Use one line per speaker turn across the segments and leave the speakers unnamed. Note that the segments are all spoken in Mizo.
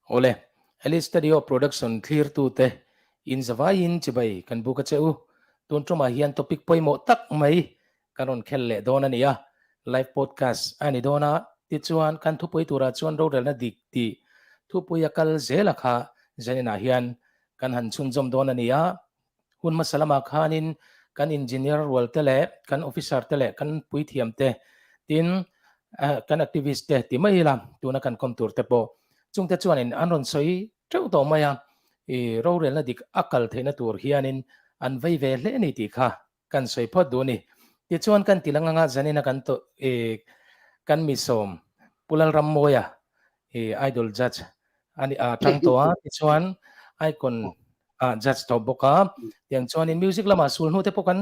Awle, Alice Studio Production thlirtute in zavaiin chibai kan buk a che u. Tun tumah hian topic pawimawh tak mai kan rawn khel leh dawn a ni a, live podcast a ni dawn a, tichuan kan thupui turah chuan rorelna dik tih thupui a kal zel a kha zaninah hian kan han chhunzawm dawn a ni a. Hun hmasa lamah khanin kan engineer rual te leh kan officer te leh kan puithiam te tin kan activist te ti mai ila tuna kan kawm tur te pawh chungte chuanin an rawn sawi teuh tawh mai a, i rorelna dik a kal theihna tur hianin an vei ve hle a ni tih kha kan sawi phawt duh a ni. Tichuan kan ti lang anga zanina kan i kan mi sawm Pu Lalrammawia i idol judge a ni a tang tawh a, tichuan icon ah judge tawh bawk a, tiang chuanin music lamah sul hnu te pawh kan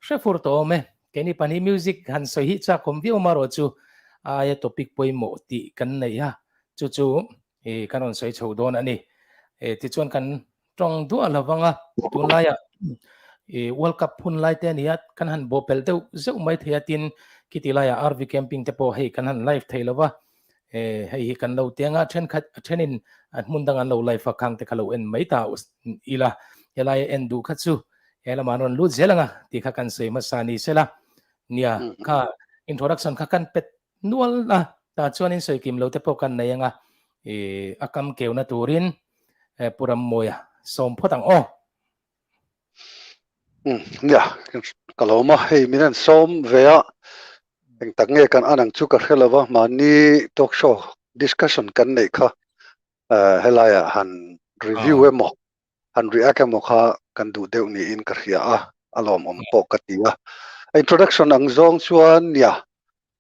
hre fur tawh awm e. Keini pahnih music han sawi hi chak awm viau marawh chu a aia topic pawimawh tih kan nei a, chu chu i kan rawn sawi chho dawn a ni. Tichuan kan tawng duah lo vang a, tunlaiah i World Cup hun lai te a ni a, kan han bawhpelh deuh zeuh mai thei a, tin khiti laiah RV camping te pawh hei kan han live thei lo va, hei hi kan lo tiang a, thenkhat a thenin a hmun dang an lo live a, khang te kha lo en mai ta ila, helaia en duh kha chu he lamah an rawn lut zel ang a tih kha kan sawi hmasa ni sela, nia kha introduction kha kan pet Nual a, tah chuanin sawi kim lo te pawh kan nei ang a, i a kam keuna turin Pu Rammawia sawm phawt ang aw.
Umm nia, ka lawm a, hei min han sawm ve a, eng tak nge kan an ang chu ka hre lo va, mahni talk show discussion kan neih kha helaiah han review emaw han react emaw kha kan duh deuh niin ka hria a, a lawmawm pawh ka ti a. Introduction ang zawng chuan nia,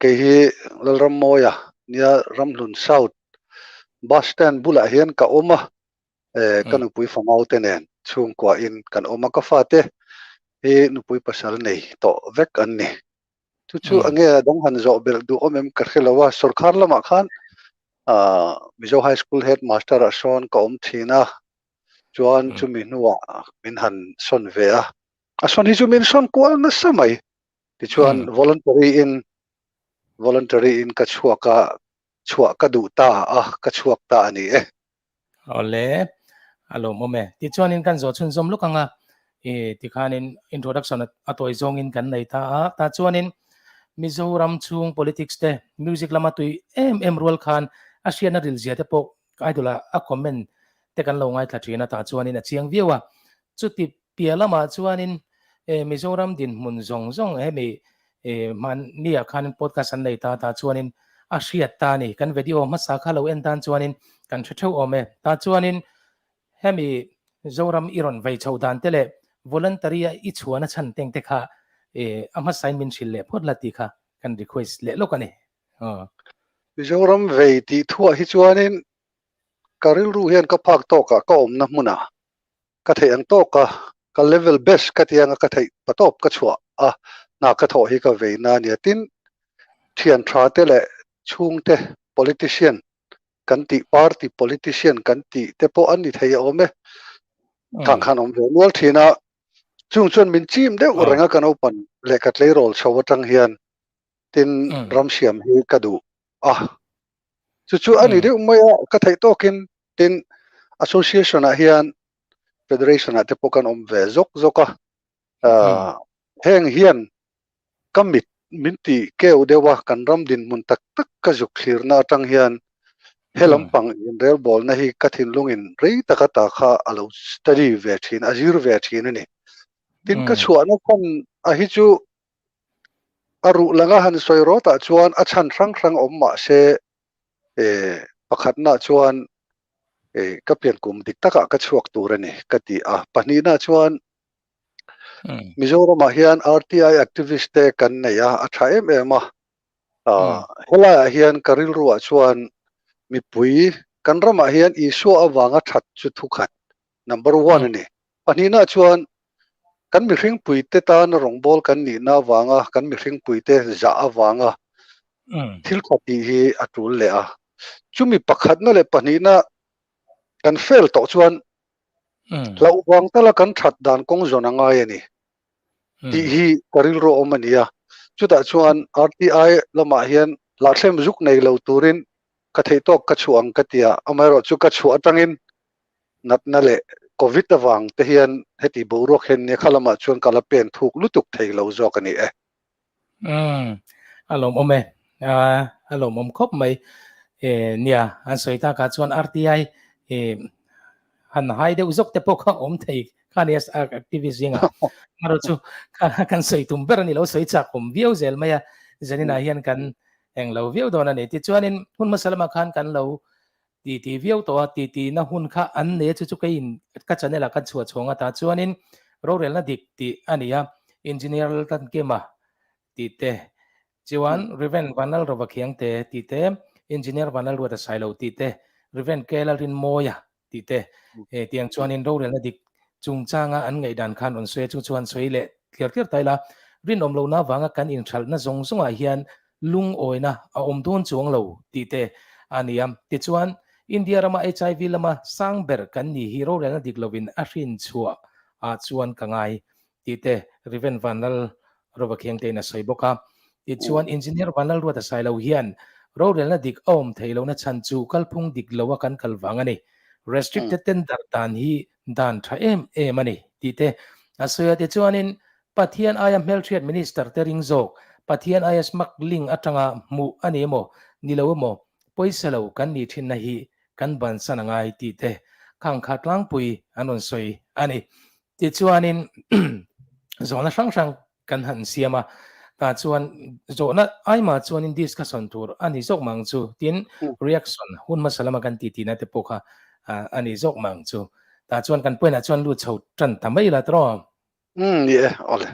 kei hi Lalrammawia nia Ramhlun South bus stand bulah hian ka awm a, eh ka nupui famau te nen chhungkua in kan awm a, ka fate hi nupui pasal nei tawh vek an ni. Chu chu enge a dang han zawh belh duh awm em ka hre lo a, sorkar lamah khan ah Mizo High School Headmaster ah sawn ka awm thin a, chuan chumi hnuah min han sawn ve a, a sawn hi chu min sawn kual nasa mai, tichuan voluntary in voluntary in ka chhuak a, chhuah ka duh ta a, ka chhuak ta a ni e.
Awle, a lawmawm e. Tichuanin kan zawh chhunzawm lawk ang a, i tikhanin introduction a tawi zawngin kan nei ta a, tah chuanin Mizoram chhung politics te music lama tui em em rual khan a hriatna rilzia te pawh ka idol ah a comment te kan lo ngaithla thin a, tah chuanin a chiang viau a. Chuti Piah lamah chuanin Mizoram dinhmun zawng zawng hemi hmanniah khanin podcast an nei ta tah chuanin a hriat ta a ni. Kan video hmasa kha lo en tan chuanin kan hre theuh awm e. Tah chuanin hemi Zoram i rawn vei chho dan te leh voluntary a i chhuahna chhan teng te kha a hmasain min hrilh leh phawt la tih kha kan request leh lawk a ni.
Mizoram vei tih thuah hi chuanin ka rilru hian ka phak tawkah ka awmna hmunah ka theih ang tawk a, ka level best ka ti anga ka theih patawp ka chhuah a, hna ka thawh hi ka vei na a nia. Tin, thian tha te leh chhungte politician kan tih party politician kan tih te pawh an ni thei a awm e. Khang khan awm ve nual thin a, chung chuan min chim deuh reng a ka naupan leh ka tleirawl chho atang hian tin ram siam hi ka duh a. Chu chu a ni deuh mai a, ka theih tawkin tin association ah hian federation ah te pawh kan awm ve zawk zawk a, heng hian ka mit min ti keu deuh a, kan ram dinhmun tak tak ka zuk thlirna atang hian he lampang inrelbawlna hi ka thinlungin rei taka ta kha a lo study ve thin, a zir ve thin a ni. Tin ka chhuahna chhan a hi chu A ruh langa han sawi rawtah chuan a chhan hrang hrang awm mah se, pakhatna chuan ka pian kum dik takah ka chhuak tur a ni ka ti a. Pahnihna chuan Mizoramah hian RTI activist te kan nei a, a tha em em a. Helaiah hian ka rilruah chuan mipui kan ramah hian Isua avanga that chu thukhat number one a ni. Pahnihna chuan kan mihringpuite tana rawngbâwl kan nihna avanga kan mihringpuite zah avanga thil tha tih hi a ṭul leh a. Chumi pakhatna leh pahnihna kan fail tawh chuan hlauh vang tala kan ṭhat dan kawng zawn a ngai a ni tih hi ka rilru awm a ni a. Chutah chuan RTI lamah hian hlahthlem zuk nei lo turin. Ka theih tawk ka chhuah ang ka ti a, amaherawhchu ka chhuah atangin natna leh Covid avang te hian heti boruak hian nia kha lamah chuan ka la pen thuk lutuk thei lo zawk a ni e.
Umm, a lawmawm e, a lawmawm khawp mai. Nia, an sawi takah chuan RTI han hai deuh zawk te pawh kha awm thei kha nia activist zingah. Amaherawhchu chu kan sawi tum ber a ni lo, sawi chak awm viau zel mai a, zaninah hian kan eng lo viau dawn a ni. Tichuanin hun hmasa lamah khan kan lo titi viau tawh a, titina hun kha an nei a, chu chu keiin ka channel ah ka chhuah chhawng a, tah chuanin rorelna dik tih a ni a, Engineer Laltankima tih te, chuan Rev. Vanlalrova Khiangte tih te, Engineer Vanlalruata Sailo tih te, Rev. K. Lalrinmawia tih te, tiang chuanin rorelna dik chungchanga an ngaihdan khan rawn sawi a, chu chuan sawi leh tliar tliar ta ila, rinawm lohna avanga kan inhralhna zawng zawngah hian lungawina a awm dawn chuang lo tih te a ni a. Tichuan, India rama HIV lama sang ber kan ni hi rorelna dik lovin a hrin chhuah ah chuan ka ngai tih te Rev. Vanlal Rova Khiangtein a sawi bawk a. Tichuan, Engineer Vanlalruata Sailo hian rorelna dik a awm theih lohna chhan chu kalphung dik loa kan kal vang a ni. Restricted tender dan hi dan tha em em a ni tih te a sawi a. Tichuanin, Pathian aia hmelhriat minister te ring zawk, Pathian aia smuggling atanga hmuh a ni emaw, ni lo emaw, pawisa lo kan nih thinna hi kan bansan a ngai tih te khangkha tlangpui an rawn sawi a ni. Tichuanin zawhna hrang hrang kan han siam a, tah chuan zawhna aimah chuanin discussion tur a ni zawk mang chu, tin reaction hun hmasa lama kan titi na te pawh kha a ni zawk mang chu. Tah chuan kan point ah chuan lut chho tan ta mai la tawh.
Umm ni e, awle.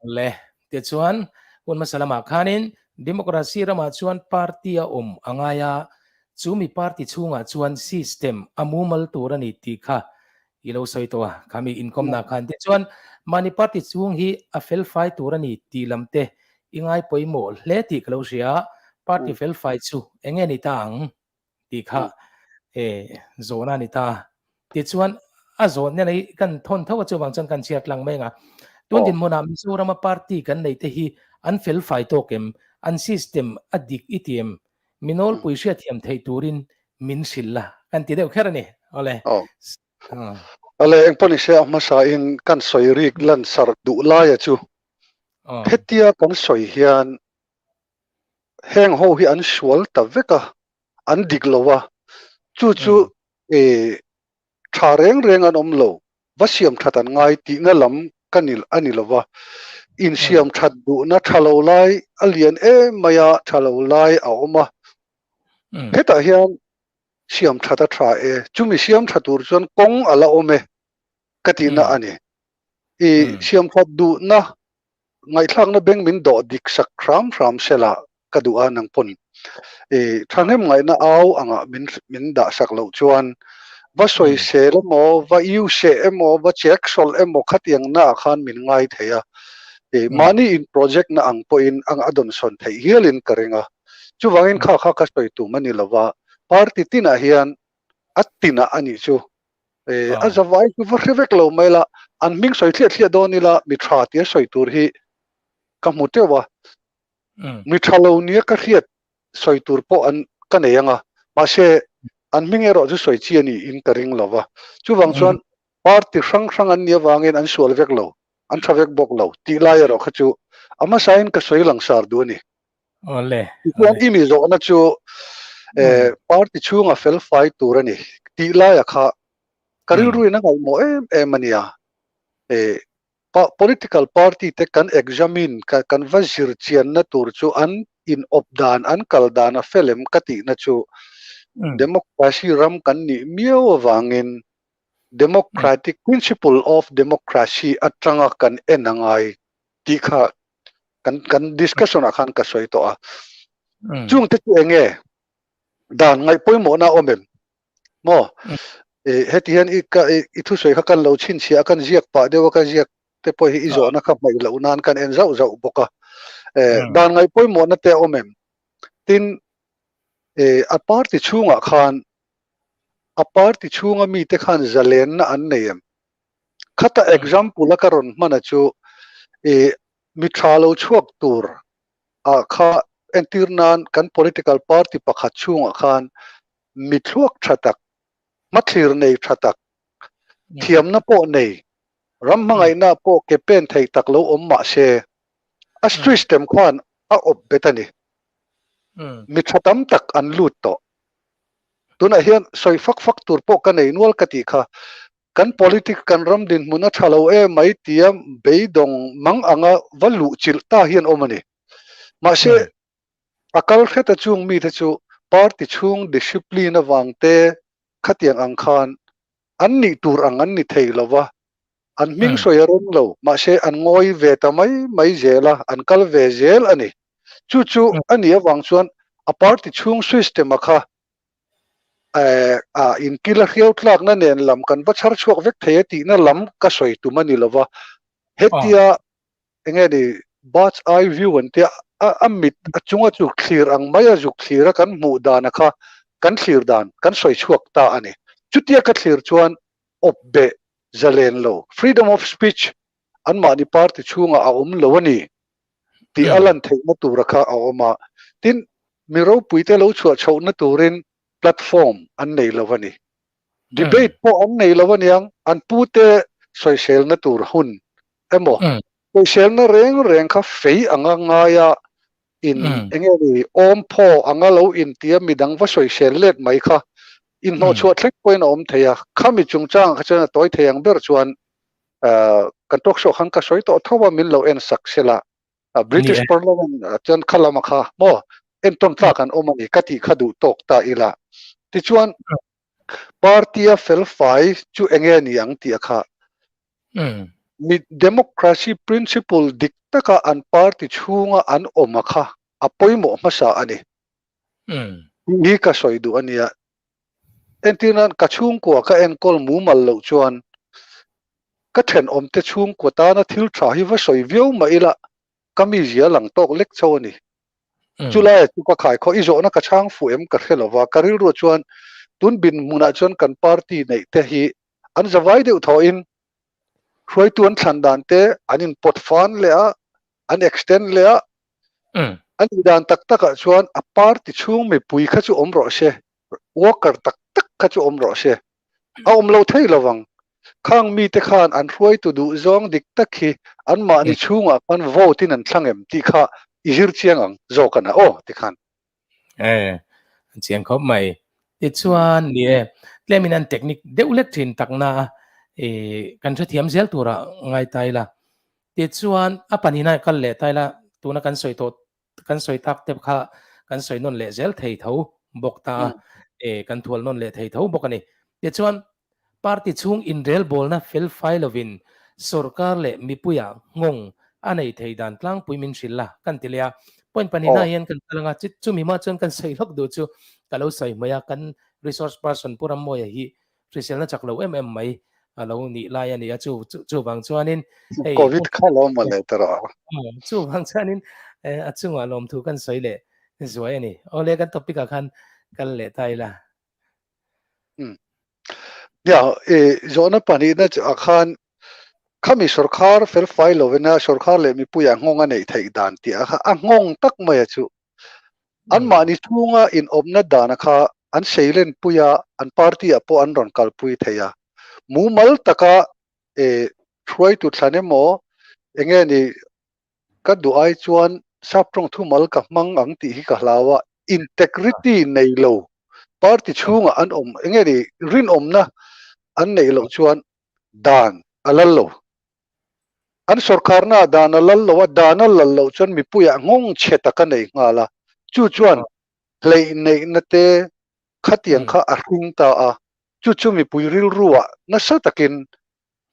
Awle, tichuan hun hmasa lamah khanin democracy ramah chuan party a awm a ngai a, chu mi party chhungah chuan system a mumal tur a ni tih kha i lo sawi tawh a, kha mi inkawmna khan. Tichuan mahni party chhung hi a felfai tur a ni tih lam te i ngai pawimawh hle tih ka lo hria a, party felfai chu eng nge ni ta ang? tih kha e zawhna a ni ta. Tichuan a zawhna nei kan thawn tho a chuvang chuan kan chhiar tlang mai ang a. Tun dinhmunah Mizorama party kan neih te hi an felfai tawk em? An system a dik i ti em? Mi nawlpui hriatthiam theih turin min hrilh la kan ti deuh kher a ni. Awle.
Awle engpawh ni se a hmasain kan sawi rik lansarh duh laia chu hetia kan sawi hian heng ho hi an sual ta vek a, an dik lo a, chu chu e tha reng reng an awm lo, va siam that an ngai tihna lam ka ni a ni lo va, insiam that duhna tha lo lai a lian em mai a, tha lo lai a awm a, hetah hian siam that a tha e, chumi siam tha tur chuan kawng a la awm e ka tihna a ni. I siam that duhna Ngaihthlakna beng min dawh dik sak hram hram sela ka duh a, nang pawn i thahnem ngaihna au angah min min dah sak loh chuan va sawisel emaw, va iuseh emaw, va chek sawlh emaw khatiang naah khan min ngai thei a, i mahni in project na ang pawhin ang a dawnsawn theih hialin ka ring a. Chuvangin kha kha ka sawi tum a ni lova, party tinah hian a tinah a nih chu A zavai chu va hre vek lo mai la, an hming sawi thliah thliah dawn ila mi tha tia sawi tur hi ka hmu teuh a. Mi tha lo nia ka hriat sawi tur pawh an ka nei ang a, mahse an hming erawh chu sawi chi a niin ka ring lo va. Chuvang chuan party hrang hrang an nih avangin an sual vek lo, an tha vek bawk lo tih lai erawh kha chu a hmasain ka sawi langsar duh a ni.
Awle.
Tichuan i mi zawhna chu party chhunga fel fai tur a ni tih laia kha ka rilruin a ngaihmawh em em a nia. Political party te kan examine kan va zir chianna tur chu an inawp dan an kal dan a fel em ka tihna chu democracy ram kan nih miau avangin democratic principle of democracy atanga kan en a ngai tih kha kan kan discussion ah khan ka sawi tawh a chung te chu enge dan ngaih pawimawhna awm em maw e heti hian i ka i thu sawi kha kan lo chhinchhiah a kan ziak pah deuh a ka ziak te pawh hi i zawhna kha hmaih loh nan kan en zauh zauh bawk a e dan ngaih pawimawhna te a awm em tin e a party chhungah khan a party chhunga mite khan zalenna an nei em Khata example a ka rawn hman a chu i mi tha lo chhuak tur ah kha Entir nan kan political party pakhat chhungah khan mi thluak tha tak, hmathlir nei tha tak, thiamna pawh nei, ram hmangaihna pawh ke pen thei tak lo awm mah se, a system khan a awp bet a ni. Mi tha tam tak an lut tawh. Tunah hian sawi fak fak tur pawh ka nei nual ka tih kha. Kan politic kan ram dinhmun a tha lo em mai tia beidawng mang anga va luh chilh ta hian awm a ni. Mahse, a kal hreta chung mite chu party chhung discipline avang te khatiang ang khan an nih tur ang an ni thei lo va, an hming sawi a rem lo, mahse an ngawi ve ta mai mai zel a, an kal ve zel a ni. Chu chu a nih avang chuan a party chhung system a kha a inkil a hriau tlakna nen lam kan va chhar chhuak vek thei a tihna lam ka sawi tum a ni lo va. Hetia enge ni bird's eye view an tia a a mit a chunga zuk thlir ang mai a zuk thlir a kan hmuh dan a kha kan thlir dan kan sawi chhuak ta a ni. Chutia ka thlir chuan awp beh zalen lo freedom of speech anmahni party chhungah a awm lo a ni tih a lan theihna tura kha a awm a. Tin, mi ropuite lo chhuah chhohna turin platform an nei lo a ni. Debate pawh an nei lo aniang, an pute sawiselna tur hun emaw sawiselna reng reng kha fei anga ngaia in enge ni awm phaw anga lo intia midang va sawisel let mai kha inhnawhchhuah thleng pawhin a awm thei a. Khami chungchangah kha chuan a tawi thei ang ber chuan kan talk show khan ka sawi tawh tho a, min lo en sak sela. British Parliament chuan kha lama kha maw entawn tlak an awm a ni ka tih kha duh tawk ta ila. Tichuan party-a felfai chu enge ni ang tih a kha. Mi democracy principle dik taka an party chhunga an awm a kha a pawimawh hmasa a ni. Tih hi ka sawi duh a nia. Entir nan ka chhungkua ka enkawl mumal loh chuan ka thenawmte chhungkua tana thil tha hi va sawi viau mah ila ka mizia lang tawk lek chauh a ni. Chulaia chu ka khai khaw i zawhna ka chhang fuh em ka hre lova, ka rilruah chuan tun bin hmunah chuan kan party neih te hi an zavai deuh thawhin hruaitu an thlan dan te an inpawt fan leh a, an extend leh a, a nih dan tak takah chuan a party chhung mipui kha chu awm rawh se, worker tak tak kha chu awm rawh se. A awm lo thei lo vang. Khang mite khan an hruaitu duh zawng dik tak hi anmahni chhungah khan vote in an thlang em tih kha i zir chiang ang zawk a na aw tikhan.
E, an chiang khawp mai. Tichuan ni e, tlemin an technique deuh lek thin takna a, e, kan hrethiam zel tura ngai ta ila. Tichuan a pahnihna kal leh ta ila, tuna kan sawi tawh kan sawi tak te kha kan sawi nawn leh zel thei tho bawk ta a, e, kan thual nawn leh thei tho bawk a ni. Tichuan Party chhung inrelbawlna fel fai lovin sorkar leh mipuia nghawng a nei thei dan tlangpui min hrilh la kan ti leh a. Point pahnihna hian kan kal ang a, chumi hma chuan kan sawi lawk duh chu ka lo sawi hmai a, kan resource person Pu Rammawia hi hriselna chak lo em em mai a lo nih lai a ni a, chu chuvang chuanin
hei Covid kha lo mawle ta rawh.
Chuvang chuanin a chungah lawmthu kan sawi leh zuai a ni. Awle kan topic ah khan kal leh ta ila.
Ya, e zawhna pahnihna chu ah khan khami sorkar felfai lovina sorkar leh mipuia nghawng a neih theih dan tih a kha a nghawng tak mai a chu. Anmahni chhunga inawpna dana kha an seilen pui a, an party ah pawh an rawn kalpui thei a. Mumal taka e hruaitu thlan emaw enge ni Ka duh ai chuan saptawng thumal ka hmang ang tih hi ka hlau a, integrity nei lo party chhungah an awm enge ni rinawmna an neih loh chuan dan a lal lo. An sorkarna ah dan a lal lo a, dan a lal loh chuan mipuiah nghawng chhe tak a nei nghal a, chu chuan hleih neihna te khatiang kha a hring ta a, chu chu mipui rilruah nasa takin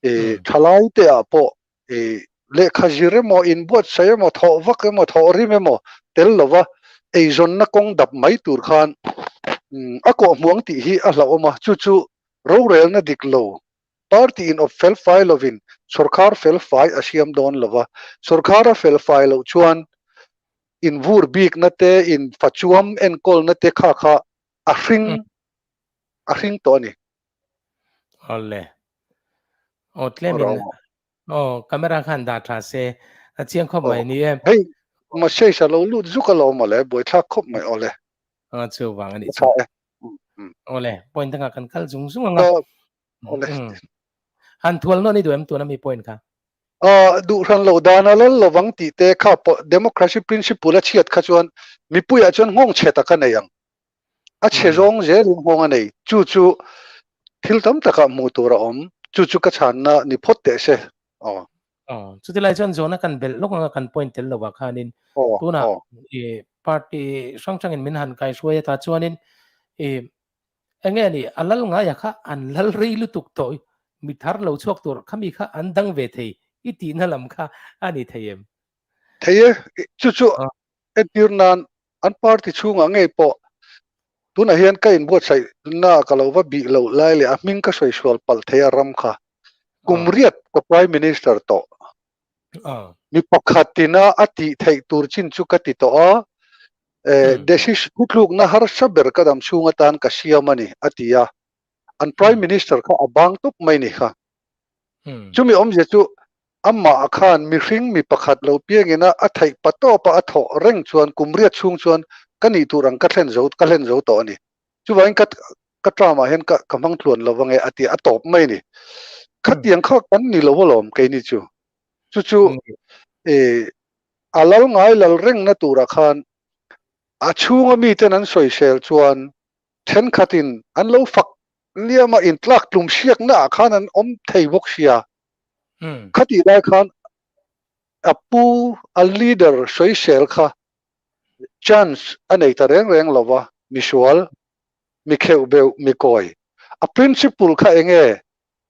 e thalai te ah pawh e lehkha zir emaw inbuatsaih emaw thawh vak emaw thawh rim emaw tel lova eizawnna kawng dap mai tur khan a kawhhmuh ang tih hi a hlauhawm a, chu chu rorelna dik lo party in awp felfai lovin sawrkhar felfai a siam dawn lova, sawrkhar a felfai loh chuan invur bikna te infachuam enkawlna te kha kha a hring a hring tawh a ni.
Awle. Aw tlemin aw camera khan dah tha se a chiang khawp mai ni e.
Hei. Message a lo lut zuk alawm mawle, buaithlak khawp mai awle.
A chu vang ani chu. Awle, point dangah kan kal zung zung anga.
Awle.
Han thual nawn i duh em tuna mi point kha?
Duh hran lo dan a lal lovang tih te kha democracy principle a chhiat kha chuan mipuiah chuan nghawng chhe tak a nei ang. A chhe zawng zelin nghawng a nei. Chu chu thil tam takah hmuh tur a awm. Chu chu ka chhanna ni phawt teh se. Aw.
Aw, chutilai chuan zawhna kan belh lawk anga kan point tel lovah khanin tunah i party hrang hrangin min han kaihruai a ta chuanin i enge ni a lal ngaia kha an lal rei lutuk tawh mi thar lo chhuak tur khami kha an dang ve thei i tihna lam kha a ni thei em?
Thei e, chu chu entir nan an party chhungah ngei pawh tunah hian ka inbuatsaih na ka lo va bih loh lai leh a hming ka sawi sual palh thei a ram kha kum riat ka prime minister tawh. Mi pakhatina a tih theih tur chin chu ka ti tawh a, decision thutlukna harsa ber ka dam chhung atan ka siam a ni a ti a, an prime minister kha a bang tawp mai ni kha. Chumi awmzia chu Amah khan mihring mi pakhat lo piangin a a theih pa tawpa a thawh reng chuan kum riat chhung chuan ka nih tur ang ka thlen zo ka hlen zo tawh a ni. Chuvangin ka ka term ah hian ka ka hmang tluan lo ange a ti a tawp mai a ni. Khatiang kha kan ni lo alawm keini chu. Chu chu eh a lal ngai lal rengna turah khan a chhunga miten an sawisel chuan thenkhatin an lo fak liama intlak tlum hriakna ah khan an awm thei bawk sia. Khatih lai khan a pu, a leader sawisel kha chance a nei ta reng reng lo va, misual, mi kheuh beuh, mi kawi. A principle kha eng nge?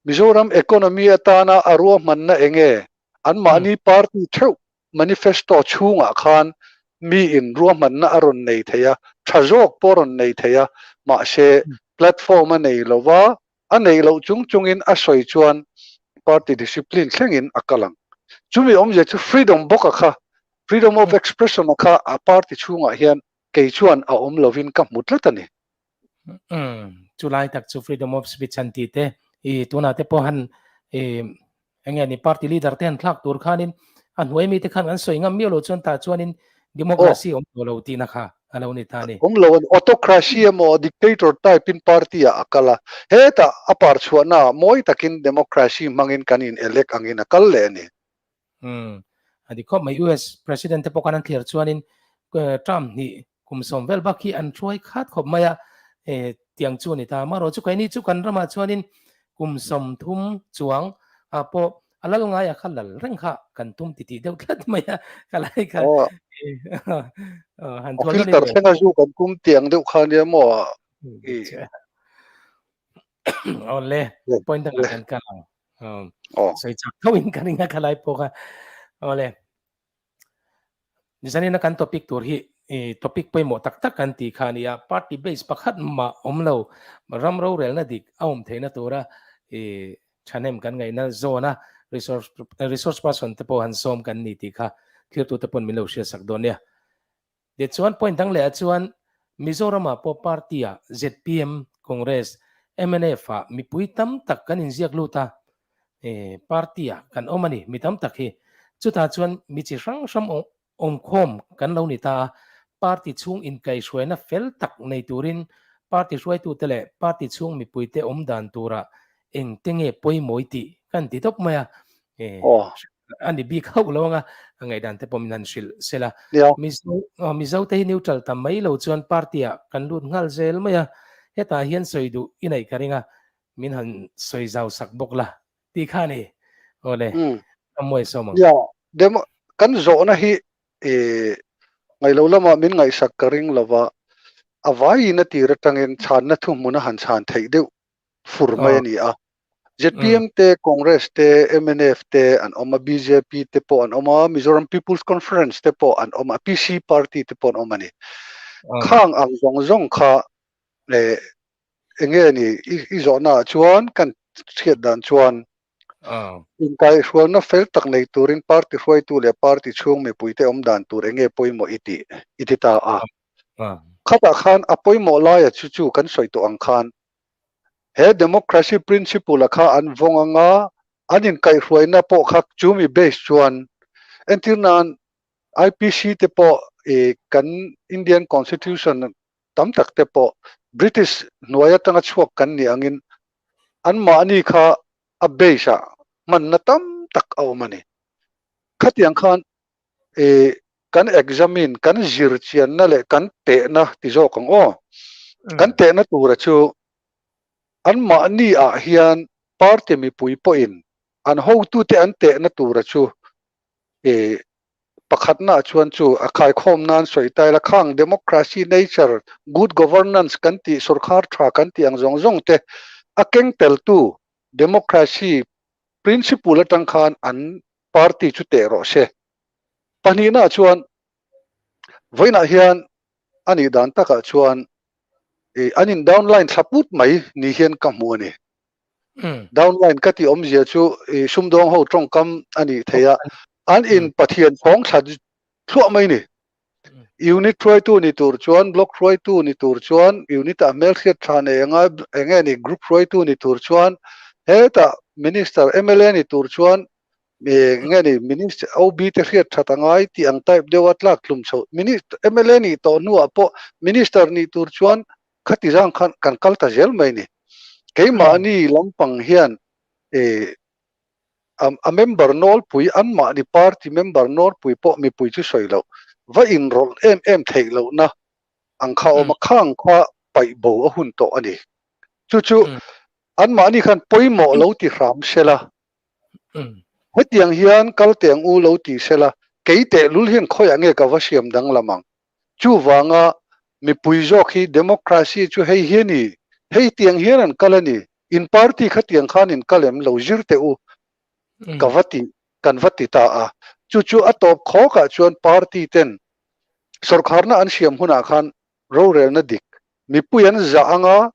Mizoram economy atana a ruahmanna eng nge? Anmahni party theuh manifesto chhungah khan miin ruahmanna a rawn nei thei a, tha zawk pawh a rawn nei thei a, mahse platform a nei lo va, A neih loh chung chungin a sawi chuan party discipline thlengin a kal ang. Chumi awmzia chu freedom bawk a kha, freedom of expression a kha a party chhungah hian kei chuan a awm lovin ka hmu tlat a ni.
Umm, chulai tak chu freedom of speech han tih te, i tunah te pawh han i Enge ni party leader te han thlak tur khanin a hnuai mite khan an sawi ngam miau lo chuan tah chuanin democracy awm tawh lo tihna kha a lo ni ta a ni.
Awm lo a ni. Autocracy emaw dictator type in party ah a kal a, hetah a par chhuahna ah mawi takin democracy hmangin kan in elect angin a kal leh a ni.
Umm a dik khawp mai. US president te pawh khan an thlir chuanin term hnih Kum sawm vel bak hi an hruai khat khawp mai a, tiang chu a ni ta. Amaherawhchu keini chu kan ramah chuanin kum 30 chuang ah pawh a lal ngaia kha lal reng kha kan tum titih deuh tlat mai a, ka lai kha
han thual filter thlenga zu kan tum tiang deuh kha nia maw?
Awle, point dangah kan kal ang. Sawi chak tho in ka ring a ka lai pawh kha. Awle. Zanina kan topic tur hi topic pawimawh tak tak kan tih kha a ni a, party base pakhat mah awm lo, ram rorelna dik a awm theihna tura thahnem kan ngaihna zawn a, resource resource person te pawh han sawm kan ni tih kha thiltute pawn min lo hriatsak dawn nia. Tichuan point dang leh ah chuan Mizoram-ah pawh party-ah zpm, Congress, MNF-ah mipui tam tak kan inziak lut a, party-ah kan awm a ni mi tam tak hi. Chutah chuan mi chi hrang hrang awmkhawm kan lo ni ta a, party chhung inkaihhruaina fel tak nei turin party hruaitute leh party chhung mipuite awm dan turah engte nge pawimawih tih kan ti tawp mai a. A ni bik hauh lo anga a ngaihdan te pawh min han hrilh sela. Mizo Mizo te hi neutral tam mai lo chuan party ah kan lut nghal zel mai a, hetah hian sawi duh i neih ka ring a, min han sawi zau sak bawk la tih kha a ni. Awle, ka muai sawm ang.
Nia, demo kan zawhna hi ngailo lamah min ngaihsak ka ring lova, a vaiin a tir atangin chhanna thuhmun a han chhan theih deuh fur mai a ni a. ZPM te, Congress te, mnf te an awm a, bjp te pawh an awm a, Mizoram People's Conference te pawh an awm a, PC party te pawh an awm a ni. Khang ang zawng zawng kha eh enge ni i zawhna ah chuan kan hriat dan chuan inkaihhrualna fel tak nei turin party hruaitu leh party chhung mipuite awm dan tur enge pawimawh i tih i ti ta a. Khatah khan a pawimawh laia chu chu kan sawi tawh ang khan He democracy principle a kha an vawng anga an inkaihhruaina pawh kha chumi base chuan entir nan IPC te pawh i kan Indian Constitution tam tak te pawh British hnuai atanga chhuak kan nih angin anmahni kha a base ah hmanna tam tak a awm a ni. Khatiang khan i kan examine, kan zir chianna leh kan tehna ti zawk ang aw. Kan tehna tura chu anmahni ah hian party mipui pawhin an hotute an tehna tura chu i pakhatna chuan chu a khaikhawm nan sawi ta ila khang democracy nature, good governance kan tih sorkar tha kan tih ang zawng zawng te a keng teltu democracy principle atang khan an party chu teh rawh se. Pahnihna chuan vawiinah hian a nih dan takah chuan i an in downline thla put mai ni hian ka hmu a ni. Downline ka tih awmzia chu i sumdawng ho tawngkam a nih theih a, an in Pathian chhawng thla thluah mai ni. Unit hruaitu ni tur chuan, block hruaitu ni tur chuan, unit ah hmelhriat tha nei anga eng nge ni group hruaitu ni tur chuan, hetah minister mla ni tur chuan eng nge ni minister OB te hriat that a ngai tih ang type deuh a tlak tlum chho. Mla nih tawh hnuah pawh minister ni tur chuan khati zang khan kan kal ta zel mai ni. Keimahni lampang hian a member nawlpui, anmahni party member nawlpui pawh mipui chu sawi loh, va inrawlh em em theih lohna ang kha a awm a, khang kha paih bo a hun tawh a ni. Chu chu anmahni khan pawimawh lo ti hram se la, hetiang hian kal teh ang u lo ti se la, kei tehlul hian khawiah nge ka va siam danglam ang? Chuvanga mipui zawk hi democracy chu hei hi a ni, hei tiang hian an kal a ni, in party kha tiang khan in kal em lo zir teh u ka va ti, kan va ti ta a. Chu chu a tawp khawkah chuan party ten sawrkharna an siam hunah khan rorelna dik mipui an zah anga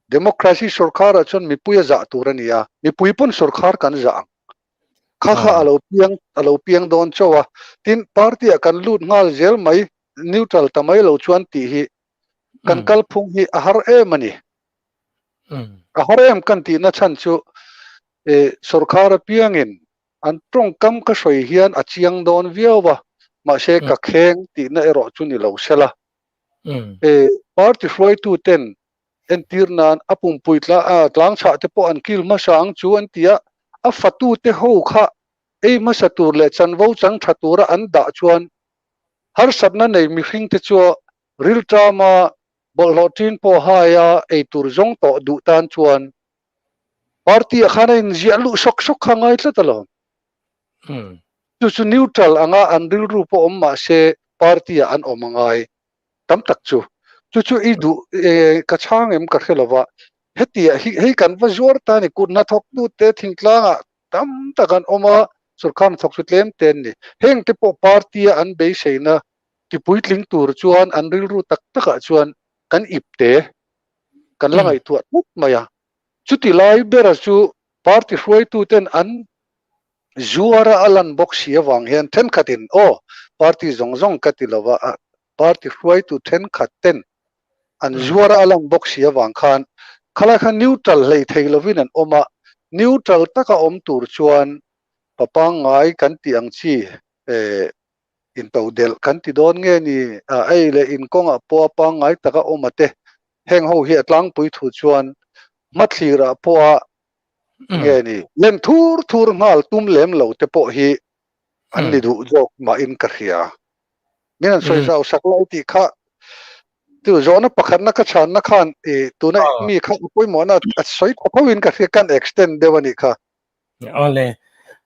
Democracy sawrkharah chuan mipui a zah tur a ni a, mipui pawn sawrkhar kan zah ang. Kha kha a lo piang a lo piang dawn chauh a, tin party ah kan lut nghal zel mai, neutral ta mai lo chuan tih hi kan kalphung hi a har em a ni. A har em kan tihna chhan chu sawrkhar apiangin an tawngkam ka sawi hian a chiang dawn viau a, mahse ka kheng tihna erawh chu ni lo sela. Party hruaitu ten entir nan a pumpui tlang chhah te pawh an kil hmasa ang chu an ti a, a fatu te ho kha ei hmasa tur leh chanvo chang tha tura an dah chuan harsatna nei mihring te chu rilṭama bawlhhlawh ṭin pawh haia ei tur zawng tawh duh tan chuan party ah khan a inziah luh sawk sawk kha ngai tlat alawm. Chu chu neutral anga an rilru pawh awm mah se party ah an awm a ngai tam tak chu. Chu chu i duh ka chhang em ka hre lova, hetiah hi hei kan va zuar ta a ni, kut hnathawk tu te thingtlang ah tam tak an awm a, sorkar hnathawk chu tlem te an ni. Heng te pawh party a an beiseina tipuitling tur chuan an rilru tak tak ah chuan kan ip te kan la ngaihtuah tlat mai a. Chuti lai bera chu party hruaitu ten an Zuara a lan bawk si avang hian thenkhatin aw party zawng zawng ka ti lova a party hruaitu thenkhat ten an zuara a lan bawk si avang khan khalai khan neutral hlei thei lovin an awm a, neutral taka awm tur chuan pa pangngai kan tih ang chi eh intodelh kan ti dawn nge ni a ei leh in kawngah pawh a pangngai taka awm a te heng ho hi a tlangpui thu chuan hmathlirah pawha nge ni lem thur thur nghal tum lem lo te pawh hi an ni duh zawk mahin ka hria. Min an sawi zau sak lai tih kha tu zawhna pakhatna ka chhanna khan i tuna mi kha a pawimawhna a sawi tha tho in ka hria kan extend deuh a nih kha.
Awle,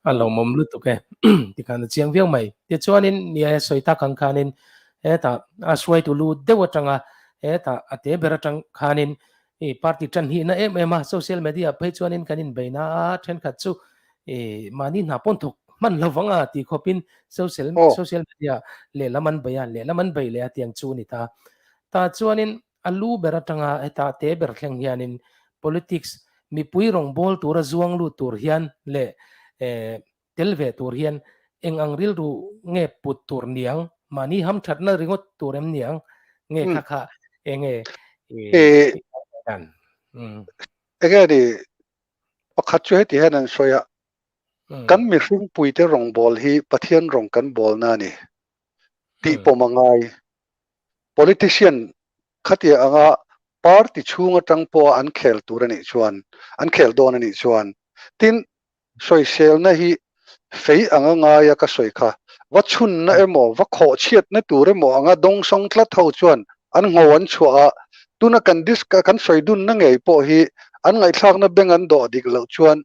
a lawmawm lutuk e. Tikhan a chiang viau mai. Tichuanin nia sawi tak ang khanin hetah a hruaitu lu deuh atanga hetah a te ber atang khanin I party tan hi na em em a, social media phei chuanin kan inbeina a, thenkhat chu i mahni hna pawn thawk hman lo vang a tih khawpin social social media lehlam an bei a, lehlam an bei leh a tiang chu a ni ta. Tah chuanin a lu ber atanga heta te ber thleng hianin politics mipui rawngbâwl tura zuang lut tur hian leh tel ve tur hian eng ang rilru nge put tur niang, mahni hamthatna ringawt tur em niang nge kha kha enge i dan.
Enge ni pakhat chu heti hian an sawi a. Kan mihringpuite rawngbawl hi Pathian rawng kan bawlna a ni tih pawm a ngai. Politician khatia anga party chhung atang pawha an khel tur a nih chuan, an khel dawn a nih chuan, tin, sawiselna hi fei anga ngaia ka sawi kha, va chhunna emaw, va khawhchhiatna tur emaw anga dawngsawng tlat ho chuan an ngho an chhuah a, tuna kan disc kan sawi dunna ngei pawh hi an ngaihthlakna beng an dawh dik loh chuan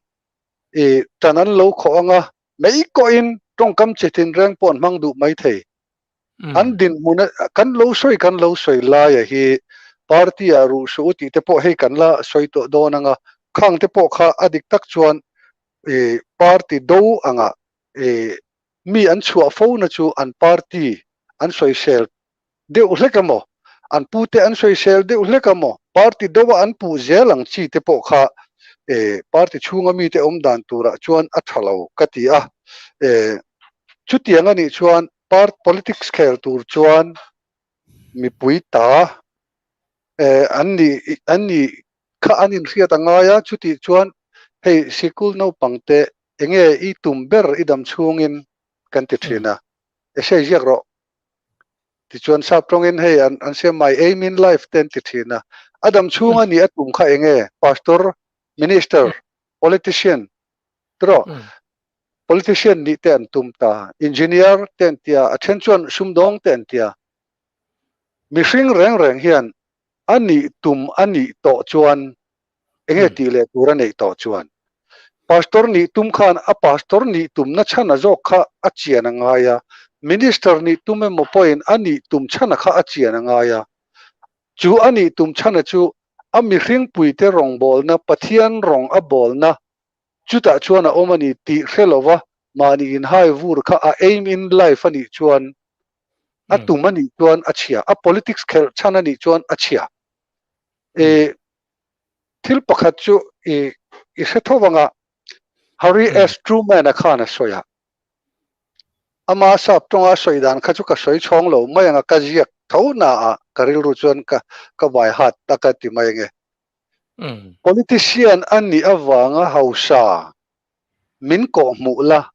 i tan an lo khawh anga mei kawhin tawngkam chi tinreng pawh an hmang duh mai thei. An dinhmun a kan lo sawi kan lo sawi laia hi party ah ruh suh u tih te pawh hei kan la sawi tawh dawn anga khang te pawh kha a dik tak chuan i party do anga i mi an chhuah fo na chu an party an sawisel deuh hlek emaw, an pute an sawisel deuh hlek emaw, party deuha an puh zel ang chi te pawh kha party chhunga mite awm dan turah chuan a tha lo ka ti a. Chutiang a nih chuan part politics khel tur chuan mipui ta an nih an nih kha an inhriat a ngai a, chutih chuan hei sikul naupang te enge i tum ber i dam chhungin kan ti thin a, essay ziak rawh. Tichuan sap tawngin hei an an siam my aim in life te an ti thin a. A dam chhung a nih a tum kha eng nge? Pastor, Minister, Politician tiraw? Politician nih te an tum ta, Engineer te an tia, a then chuan sumdawng te an tia. Mihring reng reng hian a nih tum a nih tawh chuan Enge tih leh tur a neih tawh chuan Pastor nih tum khan a Pastor nih tumna chhana zawk kha a chian a ngai a, Minister nih tum emaw pawhin a nih tum chhana kha a chian a ngai a. Chu a nih tum chhana chu a mihringpuite rawngbawlna, Pathian rawng a bawlna chutah chuan a awm a ni tih hre lova mahni inhai vur kha a aim in life a nih chuan a tum a nih chuan a chhia, a politics khelh chhan a nih chuan a chhia. E Thil pakhat chu i i hre tho vang a, Harry S. Truman a khan a sawi a, ama sap tawnga a sawi dan kha chu ka sawi chhawng lo mai ang a, ka ziak tho na a, ka rilru chuan ka ka vai hat a ka ti mai ange. Politician a nih avanga hausa min kawh hmuh la,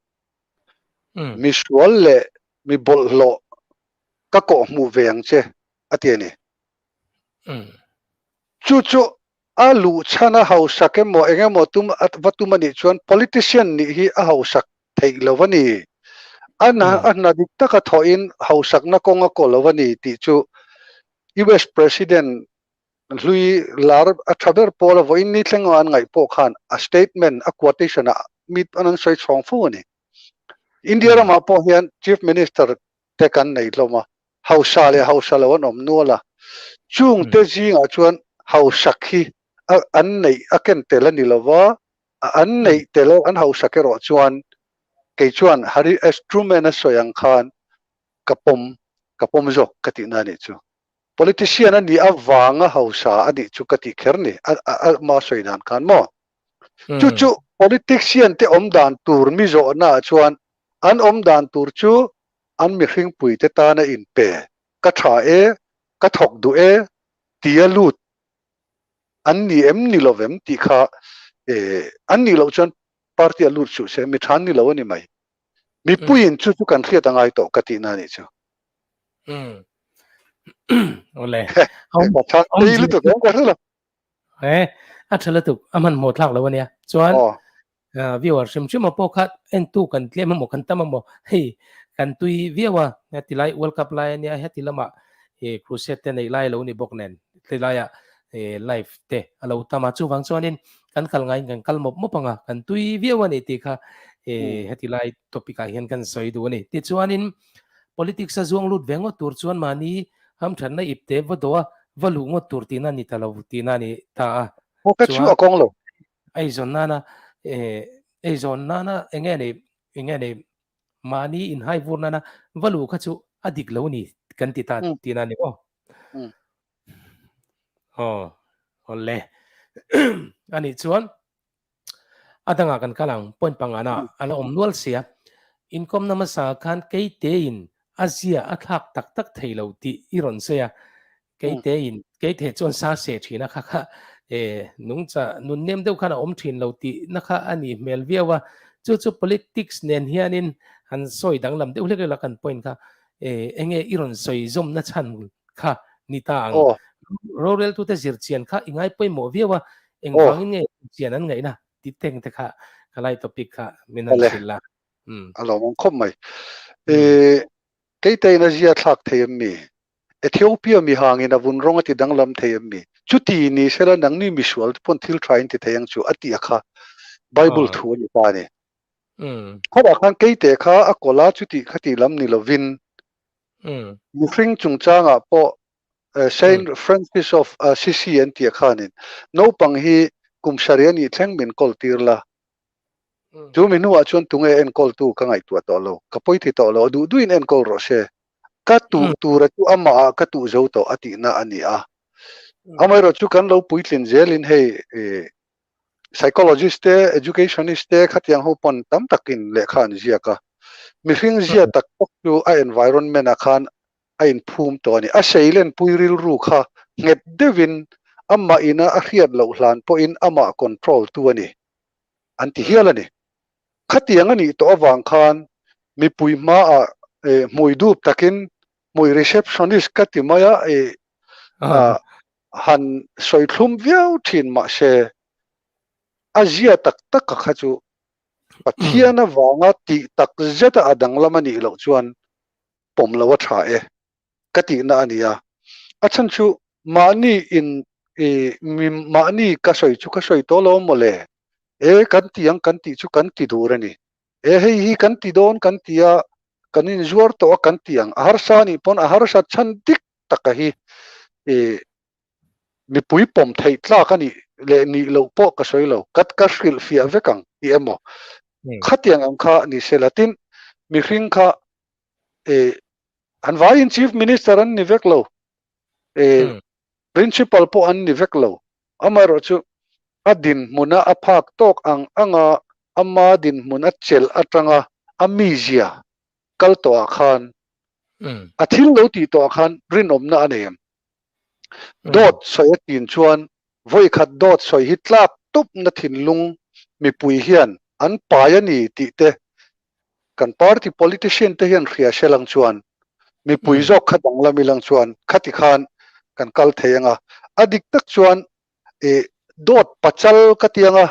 misual leh mi bawlhhlawh ka kawh hmuh ve ang che a ti a ni. Chu chu a luh chhan a hausak emaw eng emaw tum va tum a nih chuan politician nih hi a hausak theih lo a ni. A a hna dik taka thawhin hausakna kawng a kaw lo a ni tih chu US President hlui lar a tha ber pawl a vawiin ni thleng an ngaih pawh khan a statement a quotation ah mi an sawi chhawng fo a ni. India ramah pawh hian Chief Minister te kan nei hlawm a, hausa leh hausa lo an awm nual a, chung te zingah chuan hausak hi an neih a ken tel a ni lo va, an neih tel an hausak erawh chuan kei chuan Harry S. Truman a sawi ang khan ka pawm ka pawm zawk ka tihna a nih chu. Politician a nih avanga hausa a nih chu ka tih kher ni a sawi dan khan maw. Chu chu politician te awm dan tur mi zawhnaah chuan an awm dan tur chu an mihringpuite tana inpe, ka tha e, ka thawk duh e tia lut an ni em ni lo vem tih kha an nih loh chuan party ah lut suh se, mi tha an ni lo a ni mai. Mipuiin chu chu kan hriat a ngai tawh ka tihna a nih chu.
Awle.
Ka tha tei lutuk em ka hre lo.
E, a tha lutuk, a hmanhmawh thlak lo a nia. Chuan viewer hrim hrim a pawh kha entu kan tlem emaw kan tam emaw hei kan tui viau a heti lai World Cup lai ania heti lamah e crusade te neih lai lo ni bawk nen heti laiah e live te a lo tam a chuvang chuanin kan kal ngaiin kan kal mawp mawp anga kan tui viau a ni tih kha e heti lai topic ah hian kan sawi duh a ni. Tichuanin politics a zuang lut ve ngawt tur chuan mahni hamthatna ip te va dawh a va luh ngawt tur tihna a ni ta lo tihna a ni ta a.
Pocket chu a kawng lo.
Eizawn nana eizawn nana enge nei enge nei mahni inhai vur nana va luh kha chu a dik lo ni kan ti ta tihna a ni maw? Aw awle anih chuan A dangah kan kal ang, point pangana a la awm nual sia. Inkawmna hmasa khan keitein a zia a thlak tak tak thei lo tih i rawn sawi a. Keitein, keithe chuan sa seh thin a kha kha e nungcha nun nem deuh khan a awm thin lo tih na kha a nih hmel viau a. Chu chu politics nen hianin han sawi danglam deuh hlek hlek la kan point kha enge i rawn sawi zawmna chhan kha ni ta ang. Roreltute zirchian kha i ngai pawimawh viau a, engvangin nge zirchian an ngaihna tih teng te kha ka lai topic kha min han hrilh la.
A lawmawm khawp mai. Keitein a zia thlak thei em mi? Ethiopia mi hangin a vun rawng a ti danglam thei em mi? Chuti ni sela nangni misual te pawn thil tha in ti thei ang chu a tih a kha Bible thu a ni ta a ni. Khawah khan keite kha a kawlh a chuti khati lam ni lovin mihring chungchangah pawh Saint Francis of Assisi an tih a khanin naupang hi kum sarih a nih thleng min kawl tir la Chu mi hnuah chuan tunge enkawltu ka ngaihtuah tawh lo, ka pawi ti tawh lo, a duh duhin enkawl rawh se. Ka tuh tura chu amahah ka tuh zo tawh a tihna a ni a. Amaherawh chu kan lo puitlin zelin hei psychologist te, educationist te khatiang ho pawn tam takin lehkha an ziak a. Mihring zia tak tak chu a environment ah khan a inphum tawh a ni. A seilenpui rilru kha nghet deuhin amah ina a hriat loh hlan pawhin amah control tu a ni. an ti hial a ni. Khatiang a nih tawh avang khan mipui hmaah hmui dup takin hmui receptionist ka ti mai a, han sawi thlum viau thin mahse a zia tak tak a kha chu Pathian avanga tih tak zeta a danglam a nih loh chuan pawm lo a tha e. ka tihna a ni a. A chhan chu mahni in i mi mahni ka sawi chu ka sawi tawh lo mawle. E kan ti ang kan tih chu kan ti dur a ni. E hei hi kan ti dawn kan ti a, kan inzuar tawh a kan ti ang. A harsa anih pawn a harsat chhan dik taka hi i mipui pawm theih tlak a nih leh nih loh pawh ka sawi lo. Ka ka hrilhfiah vek ang tih emaw. Khatiang ang kha ni se la. Tin, mihring kha i An vaiin Chief Minister an ni vek lo, eh, Principal pawh an ni vek lo. Amaherawhchu a dinhmuna a phak tawk ang anga ama dinhmun a chelh atanga a mizia kal tawhah khan, a thil lo tih tawhah khan rinawmna a nei em? Dawt sawi a tin chuan vawikhat dawt sawi hi tlak tupna thinlung mipui hian an pai a ni tih te kan party politician te hian hria se lang chuan mipui zawk kha danglam ilang chuan khati khan kan kal thei anga a dik tak chuan i dawt pachal ka ti anga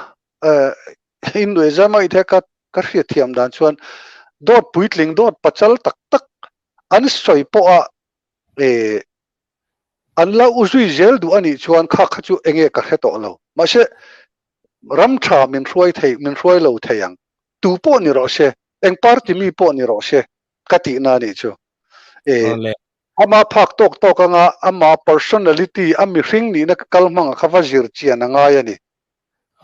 in nuih zam a i the ka ka hriat thiam dan chuan dawt puitling dawt pachal tak tak an sawi pawh a e an la u zui zel duh anih chuan kha kha chu enge ka hre tawh lo mahse ram tha min hruai thei min hruai lo thei ang tu pawh ni rawh se eng party mi pawh ni rawh se ka tihna anih chu e ama phak tawk tawk anga ama personality a mihring nihna ka kal hmang a kha va zir chian a ngai ani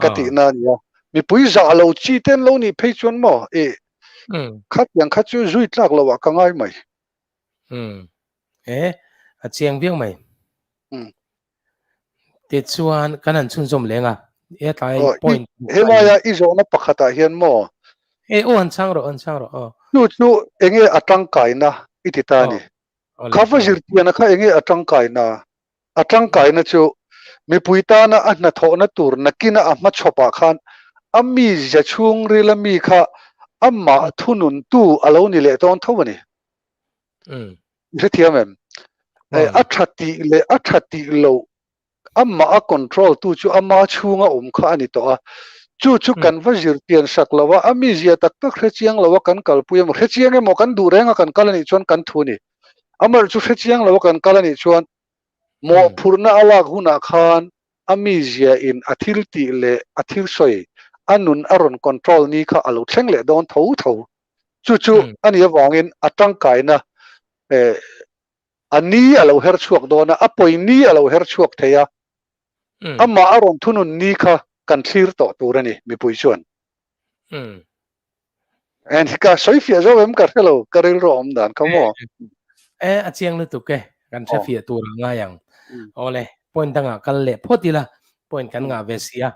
ka tihna ania mipui zah lo chi ten lo nih phei chuan maw e khatiang kha chu zui tlak lo ah ka ngai mai.
Umm e a chiang viau mai. Umm. Tichuan kan han chhunzawm leng a he tlai point
helaia i zawhna pakhatah hian maw
e aw han chhang rawh han chhang rawh aw.
Chu chu enge a tangkaina i ti ta a ni. Kha va zirtiana kha enge a tangkaina? A tangkaina chu mipui tana a hnathawhna tur nakina a hmachhawpah khan a mizia chhungril a mi kha amah thununtu a lo ni leh dawn tho a ni. I hrethiam em? A tha tih leh a tha tih loh amah a control tu chu ama chhunga awm kha a ni tawh a. Chu chu kan va zirtian sak lo a, a mizia tak tak hrechiang lo a kan kalpui emaw, hrechiang emaw kan duh reng a kan kal a nih chuan kan thu a ni. Amaherawh chu hrechiang lo a kan kal a nih chuan mawhphurhna a lak hunah khan a mizia in a thil tih leh a thil sawi a nun a rawn control ni kha a lo thleng leh dawn tho tho. Chu chu a nih avangin a tangkaina a ni a lo her chhuak dawn a, a pawi ni a lo her chhuak thei a, amah a rawn thunun ni kha kan thlir tawh tur a ni mipui chuan. En ka sawi fiah zo em ka hre lo, ka rilru a awm dan kha maw?
E, a chiang lutuk e, kan hre fiah tur a ngai ang. Awle, point dangah kal leh phawt ila, point kan ngah ve si a,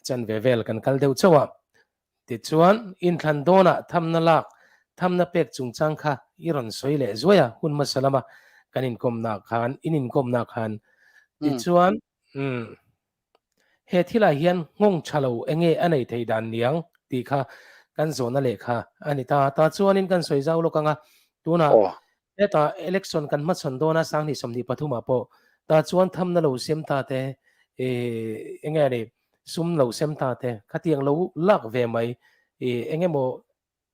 chan ve vel kan kal deuh chauh a. Tichuan, inthlan dawnah thamna lak, thamna pek chungchang kha i rawn sawi leh zuai a, hun hmasa lama kan inkawmnaah khan, in inkawmnaah khan. Tichuan, umm, he thilah hian nghawng tha lo enge a nei thei dan niang tih kha kan zawhna lehkha a ni ta. Tah chuanin kan sawi zau lawk ang a, tunah hetah election kan hmachhawn dawn a, 2023 ah pawh tah chuan thamna lo sem ta te, eng nge ni, sum lo sem ta te, khatiang lo lak ve mai, eng emaw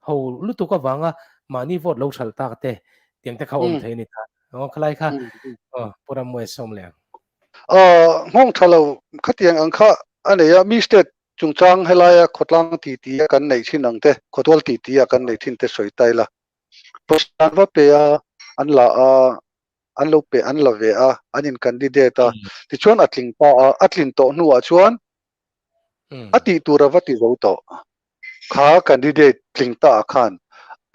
ho lutuk avanga mahni vote lo hralh tak te tiang te kha awm thei a ni ta. Aw khalai kha aw Pu Rammuai sawm leh ang.
Aw nghawng tha lo khatiang ang kha a nei a, mi state chungchang helaia khawtlang titi a kan neih thin ang te, khawtual titi a kan neih thin te sawi ta ila. Pawisa an va pe a, an la a, an lo pe an la ve a, an in candidate a, tichuan a tling ta a, a tlin tawh hnuah chuan a tih tur a va ti zo tawh. Kha candidate tling ta ah khan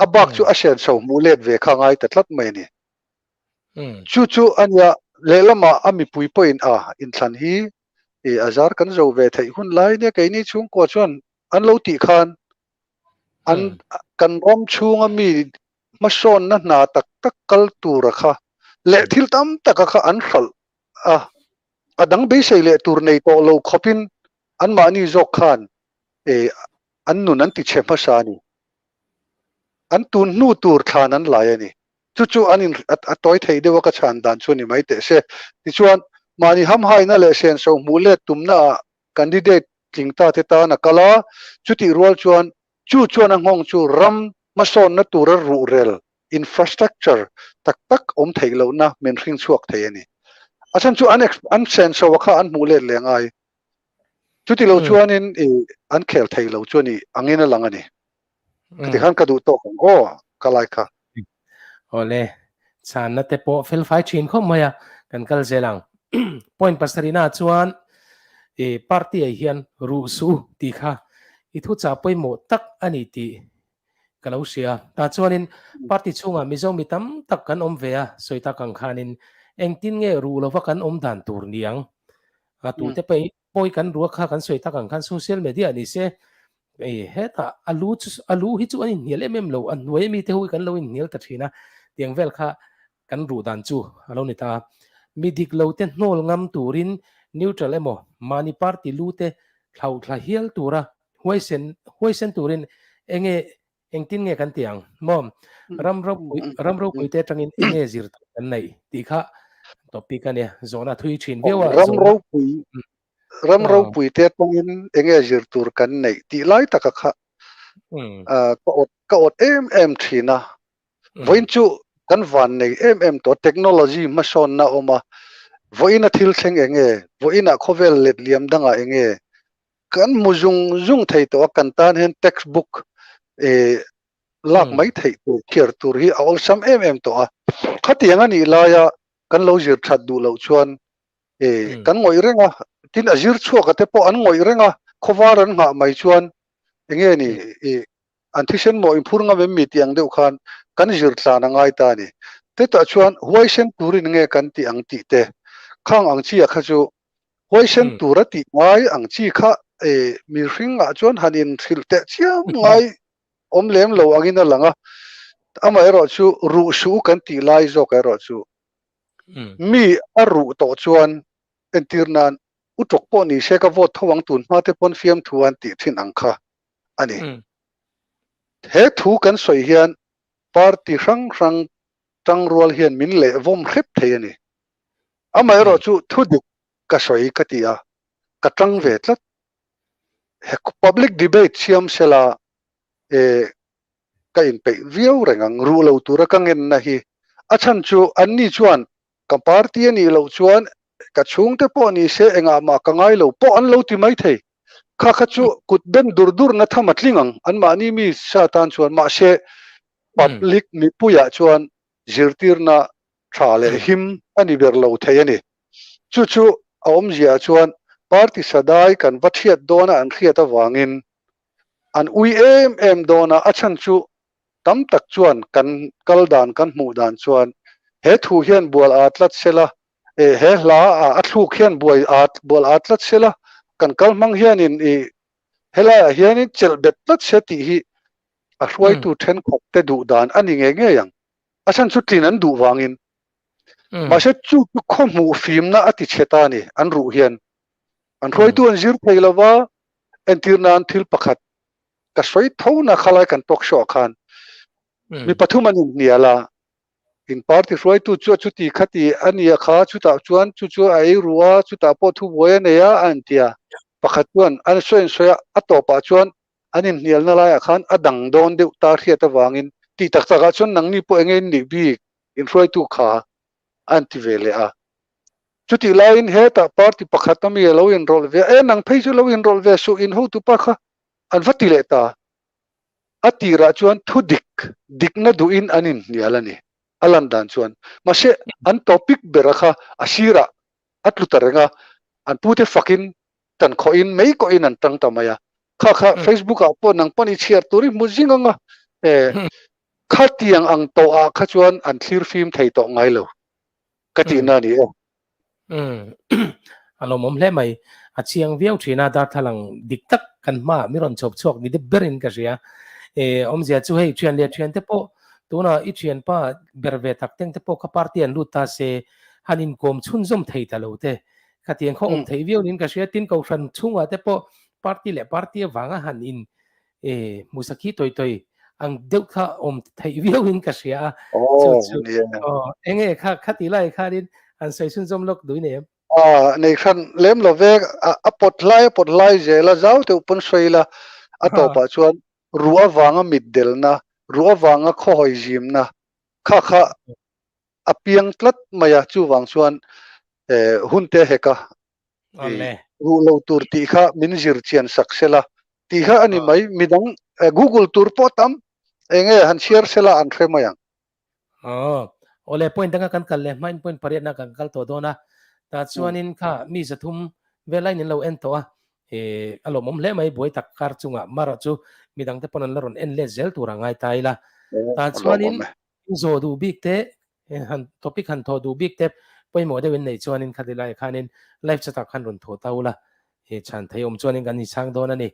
a bak chu a hrianso hmuh let ve kha ngai ta tlat mai a ni. Chu chu a nia lehlamah a mipui pawhin a inthlan hi i a zar kan zo ve theih hun lai nia keini chhungkua chuan an lo tih khan an kan ram chhunga mi hmasawnna hna tak tak kal tura kha leh thil tam taka kha an hralh a, a dang beisei leh tur nei tawh lo khawpin anmahni zawk khan e an nun an ti chhe hmasa a ni. An tun hnu tur thlan an lai a ni. Chu chu an in a tawi thei deuh a ka chhan dan chu ni mai teh se. Tichuan, mahni hamhaina leh senso hmuh let tumna ah candidate tling ta te tan a kal a, chutih rual chuan chu chuan a nghawng chu ram hmasawnna tura ruhrel, infrastructure, tak tak awm theih lohna min hring chhuak thei a ni. A chhan chu an an senso a kha an hmuh let leh ngai. Chuti lo chuanin i an khel thei lo chu a ni angin a lang a ni. Khati khan ka duh tawk ang aw ka lai kha.
Awle, chhanna te pawh fel fai thin khawp mai a, kan kal zel ang. Point pasarihna ah chuan i party ah hian ruh suh tih kha i thuchah pawimawh tak a ni tih ka lo hria. Tah chuanin party chhungah Mizo mi tam tak kan awm ve a, sawi tak ang khanin engtin nge ruh lova kan awm dan tur ni ang? A tute pawh pawi kan ruah kha kan sawi tak ang khan social media ni se ei hetah a lu chu a lu hi chu an inhnial em em lo, a hnuai ami te ho hi kan lo inhnial ta thin a, tiang vel kha kan ruh dan chu a lo ni ta. Mi dik lo te hnawl ngam turin neutral emaw mahni party lu te thlauhthla hial tura huaisen huaisen turin enge engtin nge kan ti ang maw ram ropui ram ropui te atangin enge zir tur kan neih tih kha topic a nia zawhna thui thin viau a
ram ropui ram ropui te atangin enge zir tur kan neih tih lai taka kha ka awt ka awt em em thin a vawiin chu kan van nei em em tawh technology hmasawnna a awm a vawiin a thil thleng enge vawiin ah khawvel let liam dangah enge Kan hmu zung zung thei tawh a, kan tan hian text book lak mai theih tur, chhiar tur hi a awlsam em em tawh a. Khatiang a nih laia kan lo zir that duh loh chuan kan ngawih reng a, tin a zir chhuak a te pawh an ngawih reng a, khawvar an nghah mai chuan enge ni an thisen maw inphur ngam em mi tih ang deuh khan kan zir tlan a ngai ta a ni. Tetah chuan huaisen turin enge kan tih ang tih te, khang ang chi ah kha chu Huaisen tur a tih ngai ang chi kha e mihringah chuan han inhrilh teh chiam ngai awm lem lo angin a lang a. Amaherawh chu ruh suh kan tih lai zawk erawh chu mi a ruh tawh chuan entir nan u tawk pawh ni se ka vote tho ang tun hma te pawn fiamthu an tih thin ang kha a ni. He thu kan sawi hian party hrang hrang tangrual hian min leh vawm hrep thei a ni. Amaherawh chu thu dik ka sawi ka ti a, ka tang ve tlat. He public debate siam sela e ka inpeih viau reng ang, ruh lo tura ka ngenna hi. A chhan chu anni chuan ka party a nih loh chuan ka chhungte pawh ni se engah mah ka ngai lo pawh an lo ti mai thei. Kha kha chu kut ben dur durna tham a tling ang anmahni mi sa tan chuan mahse public mipuiah chuan zirtirna tha leh him a ni ber lo thei a ni. Chu chu a awmzia chuan party sadai kan va thiat dawna an hriat avangin an ui em em dawn a, a chhan chu tam tak chuan kan kal dan kan hmuh dan chuan he thu hian bual aa tlat sela, e he hla ah a thluk hian buai aa bual aa tlat sela, kan kal hmang hianin i helaiah hianin chelh bet tlat se tih hi a hruaitu thenkhat te duh dan a ni ngei ngei ang. A chhan chu tlin an duh vangin. Mahse chu chu khaw hmuh fimna a ti chhe ta a ni, an ruh hian. An hruaitu an zir thei lova, entir nan thil pakhat. Ka sawi tho na khalai kan talk show ah khan mi pathum an inhnial a, in party hruaitu chu a chuti khati a nia kha, chutah chuan chu chu a ei ru a, chutah pawh thubuai a nei a, a an ti a. Pakhat chuan an sawi an sawi a, a tawpah chuan an inhnialna laiah khan a dang dawn deuh ta hriat avangin tih tak takah chuan nangni pawh enge in nih bik in hruaitu kha a an ti ve leh a. Chutih laiin hetah party pakhat ami a lo inrawlh ve a, e nang phei chu lo inrawlh ve suh in hotupa kha an va ti leh ta. A tirah chuan thu dik, dikna duhin an inhnial a ni, a lan dan chuan. Mahse an topic bera kha a sirah a tlu ta reng a, an pute fakin tan khawhin mei kawhin an tang ta mai a. Kha kha Facebook ah pawh nang pawn i chhiar tur i hmu zing ang a, eh khatiang ang tawh ah kha chuan an thlir fim thei tawh ngai lo ka tihna a ni e.
Umm a lawmawm hle mai. A chiang viau thin a, darthlalang dik tak kan hmaah mi rawn chhawp chhuak ni deuh berin ka hria. Eh awmzia chu hei thian leh thian te pawh tunah i thianpa ber ve tak teng te pawh kha party an lut ta se han inkawm chhunzawm thei ta lo te. Khatiang khaw awm theih viau niin ka hria. Tin kohhran chhungah te pawh party leh party avanga han in eh hmusa khi tawi tawi ang deuh kha awm theih viau in ka hria a. Chu chu aw enge kha khati lai khanin han sawi chhunzawm lawk duh i em?
A nei hran lem lo ve a pawt hlai a pawt hlai zel a zau deuh pawn sawi ila a tawpah chuan ruah avanga mitdelna ruah avanga khawhawi zimna kha kha a piang tlat mai a, chuvang chuan hun te hek a, ruh lo tur tih kha min zir chian sak sela tih kha a ni mai, midang google tur pawh tam eng nge han chhiar sela an hre mai ang.
Aw, awle point danga kan kal leh hmain point pariatna kan kal tawh dawn a, tah chuanin kha mi zathum vel laiin in lo en tawh a, a lawmawm hle mai buai tak kar chungah marawh chu midangte pawn an la rawn en let zel tur a ngai ta ila, tah chuanin Zawh duh bik te, han topic han thawh duh bik te pawimawh deuh in neih chuanin khati laiah khanin live chat ah khan rawn thawh ta ula, he chhan thei awm chuanin kan inchhang dawn a ni.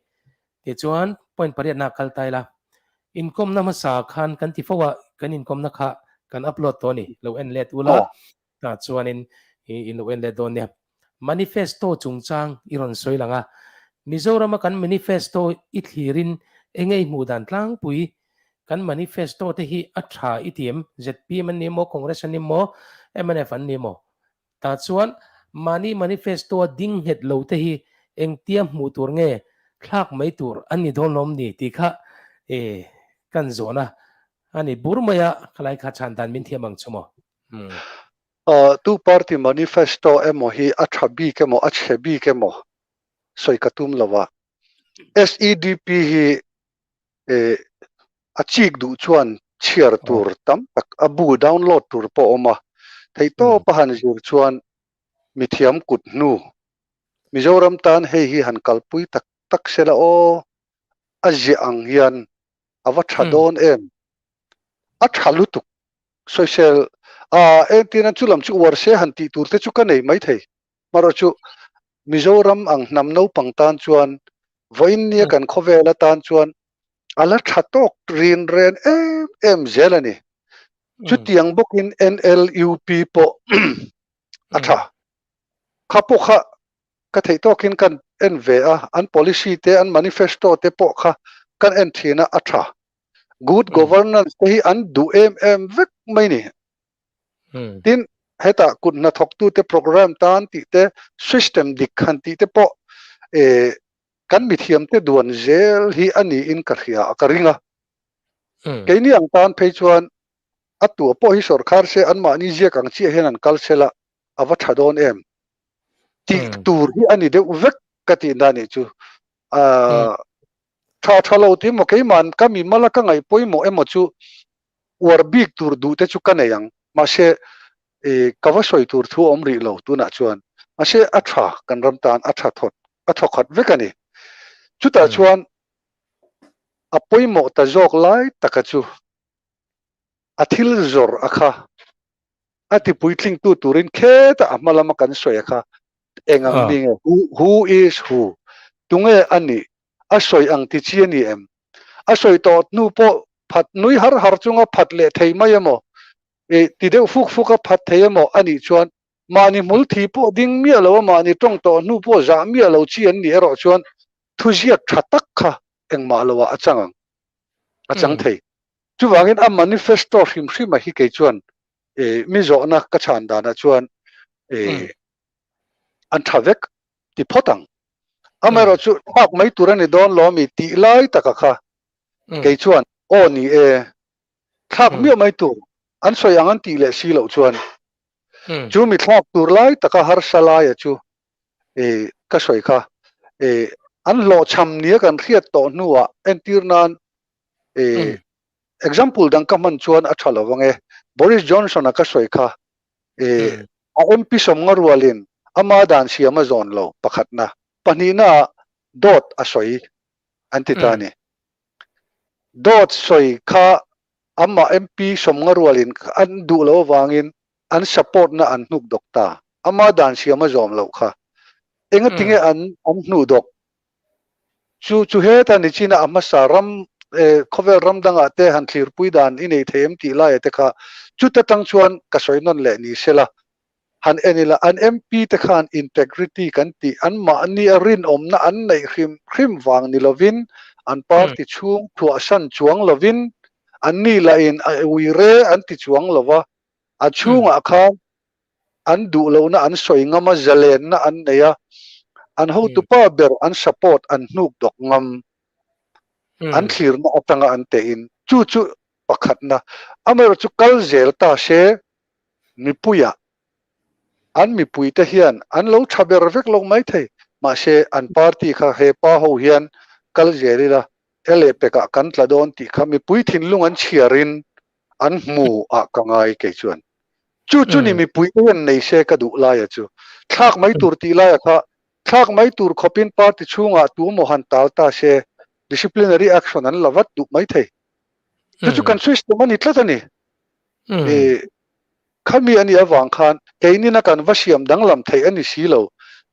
Tichuan point pariatna kal ta ila, inkawmna hmasa khan kan ti fo a, kan inkawmna kha kan upload tawh a ni, lo en let ula, tah chuanin in lo en let dawn nia. Manifesto chungchang i rawn sawi lang a, Mizorama kan manifesto i thlirin enge i hmuh dan tlangpui? Kan manifesto te hi a tha i ti em? Zpm an ni emaw, Congress an ni emaw, mnf an ni emaw? Tah chuan mahni manifesto a ding nghet lo te hi engtia hmuh tur nge thlak mai tur an ni dawn lawm ni tih kha kan zawhna a ni bur mai a, khalai kha chhan dan min thiam ang chu maw?
Tu party manifesto emaw hi a tha bik emaw a chhe bik emaw sawi ka tum lo a, SEDP hi a chik duh chuan chhiar tur tam tak a bu download tur pawh a awm a, theihtawp a han zir chuan mithiam kut hnu Mizoram tan hei hi han kalpui tak tak sela aw, a ziah ang hian a va tha dawn em, a tha lutuk Sawisel a entirna chu lam chu uar se han tih tur te chu ka nei mai thei. Marawh chu Mizoram ang hnam naupang tan chuan vawiin nia kan khawvel atan chuan a la tha tawk rin ren em em zel a ni. Chutiang bawkin NLUP pawh a tha. Kha pawh kha ka theih tawkin kan en ve a, an policy te an manifesto te pawh kha kan en thin a, a tha. Good governance te hi an duh em em vek mai ni. Tin, hetah kut hnathawktute program tan tih te, system dik han tih te pawh eh kan mithiamte duan zel hi a niin ka hria, ka ring a. Keini ang tan phei chuan a tua pawh hi sawrkhar se anmahni ziak ang chiah hian an kal sela a va tha dawn em tih tur hi a ni deuh vek ka tihna a nih chu. Tha tha lo tih emaw keima'n ka mimal a ka ngaih pawimawh emaw chu uar bik tur duh te chu ka nei ang. Mahse i ka va sawi tur thu a awm rih lo tunah chuan. Mahse a tha kan ram tan a tha thawt a thaw khat vek a ni. Chutah chuan a pawimawh ta zawk lai taka chu a thil zawrh a kha a ti puitlingtu turin kheta a hma lama kan sawi a kha eng ang mi nge who, who is who tunge a nih a sawi ang ti chi a ni em a sawi tawh hnu pawh phat nui har har chunga phat leh thei mai emaw i ti deuh fuk fuk a phat thei emaw a nih chuan mahni hmul thi pawh ding miah lo a mahni tawng tawh hnu pawh zah miah lo chi an nih erawh chuan thuziak tha tak kha. engmah loah a chang ang, a chang thei. Chuvangin a manifesto hrim hrima hi kei chuan mi zawhna ka chhan danah chuan an tha vek ti phawt ang. Amaherawh chu thlak mai tur a ni dawn lo ami tih lai taka kha kei chuan aw ni e, thlak miah mai tur an sawi ang an tih leh si loh chuan chu mi thlak tur lai taka harsa laia chu ka sawi kha an hlawhchham nia kan hriat tawh hnuah entir nan example dang ka hman chuan a tha lo ang e. Boris Johnson-a ka sawi kha a MP sawmnga rualin ama dan siam a zawn lo pakhatna, pahnihnaah dawt a sawi an ti ta a ni. Dawt sawi kha amah MP sawmnga rualin an duh lo avangin an support na an hnuk dawk ta. Ama dan siam a zawm loh kha. Engatinge an an hnuh dawk? Chu chu heta nichina a hmasa ram khawvel ram dangah te han thlirpui dan i nei thei em tih laia te kha chuta tang chuan ka sawi nawn leh ni sela. Han en ila an MP te khan integrity kan tih an mahni a rinawmna an neih hrim hrim vang ni lovin an party chhung thuahsan chuang lovin anni lahin a uire an ti chuang lova A chhungah khan an duh lohna an sawi ngam a, zalenna an nei a, an hotupa ber an support an hnuk dawk ngam, an thlirna atanga an tehin. Chu chu pakhatna. Amaherawhchu chu kal zel ta se mipuiah an mipuite hian an lo tha ber vek lo mai thei. Mahse an party kha he pa ho hian kal zel ila e leh pekah kan tla dawn tih kha mipui thinlung an chhiarin an hmu ah ka ngai kei chuan. Chu chu ni mipui te hian nei se ka duh laia chu. Thlak mai tur tih laia kha thlak mai tur khawpin party chhungah tu emaw han tal ta se disciplinary action an la vat duh mai thei. Chu chu kan system a ni tlat a ni. Khami a nih avang khan keinina kan va siam danglam theih a ni si lo.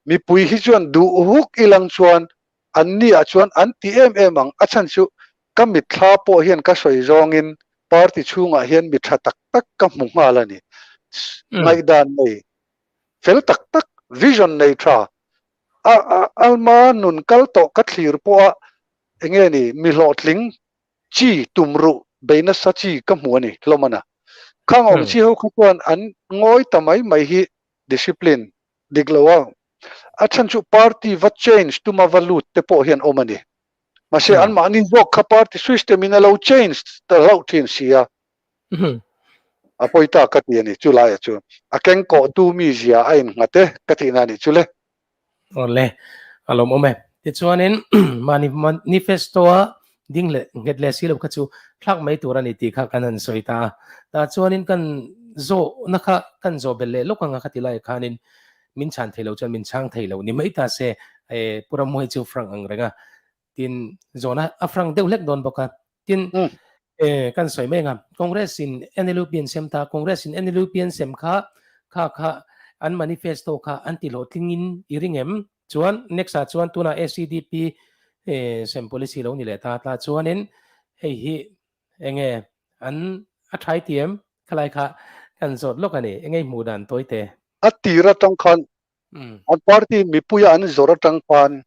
Mipui hi chuan duh huk ilang chuan An ni ah chuan an ti em em ang, a chhan chu ka mitthla pawh hian ka sawi zawngin party chhungah hian mi tha tak tak ka hmu nghal a ni. Ngaihdan nei fel tak tak, vision nei tha, a alma nun kal tawh ka thlir pawha enge ni mi hlawhtling chi tumruh bei nasa chi ka hmu a ni hlawm a na. Khang awm chi ho kha chuan an ngawi ta mai mai hi discipline dik lo a, a chhan chu party va change tuma va lut te pawh hian awm a ni. Mahse anmahni zawk kha party system in a lo change ta hlauh thin si a, a pawi ta ka ti a ni chu laiah chuan a kengkawhtu mizia a innghat e ka tihna a nih chu le.
Awle, a lawmawm e. Tichuanin mahni manifesto-a ding leh nghet leh si lo kha chu thlak mai tur a ni tih kha kan han sawi ta a. Tah chuanin kan zawhna kha kan zawh belh leh lawk anga khati laiah khanin min chhan thei lo chuan min chhang thei lo ni mai ta se Pu Rammuai chu frank ang reng a. Tin, zawhna a frank deuh hlek dawn bawk a. Tin, kan sawi mai anga Congress in NLUP an sem ta, Congress in NLUP an sem kha kha kha an manifesto kha an ti hlawhtlingin i ring em? Chuan next ah chuan tunah SEDP sem policy lo ni leh ta tla chuanin hei hi enge an a thai ti em? Khalai kha kan zawt lawk a ni. Enge i hmuh dan tawi te?
A tir atang khan an party mipuia an zawr atang khan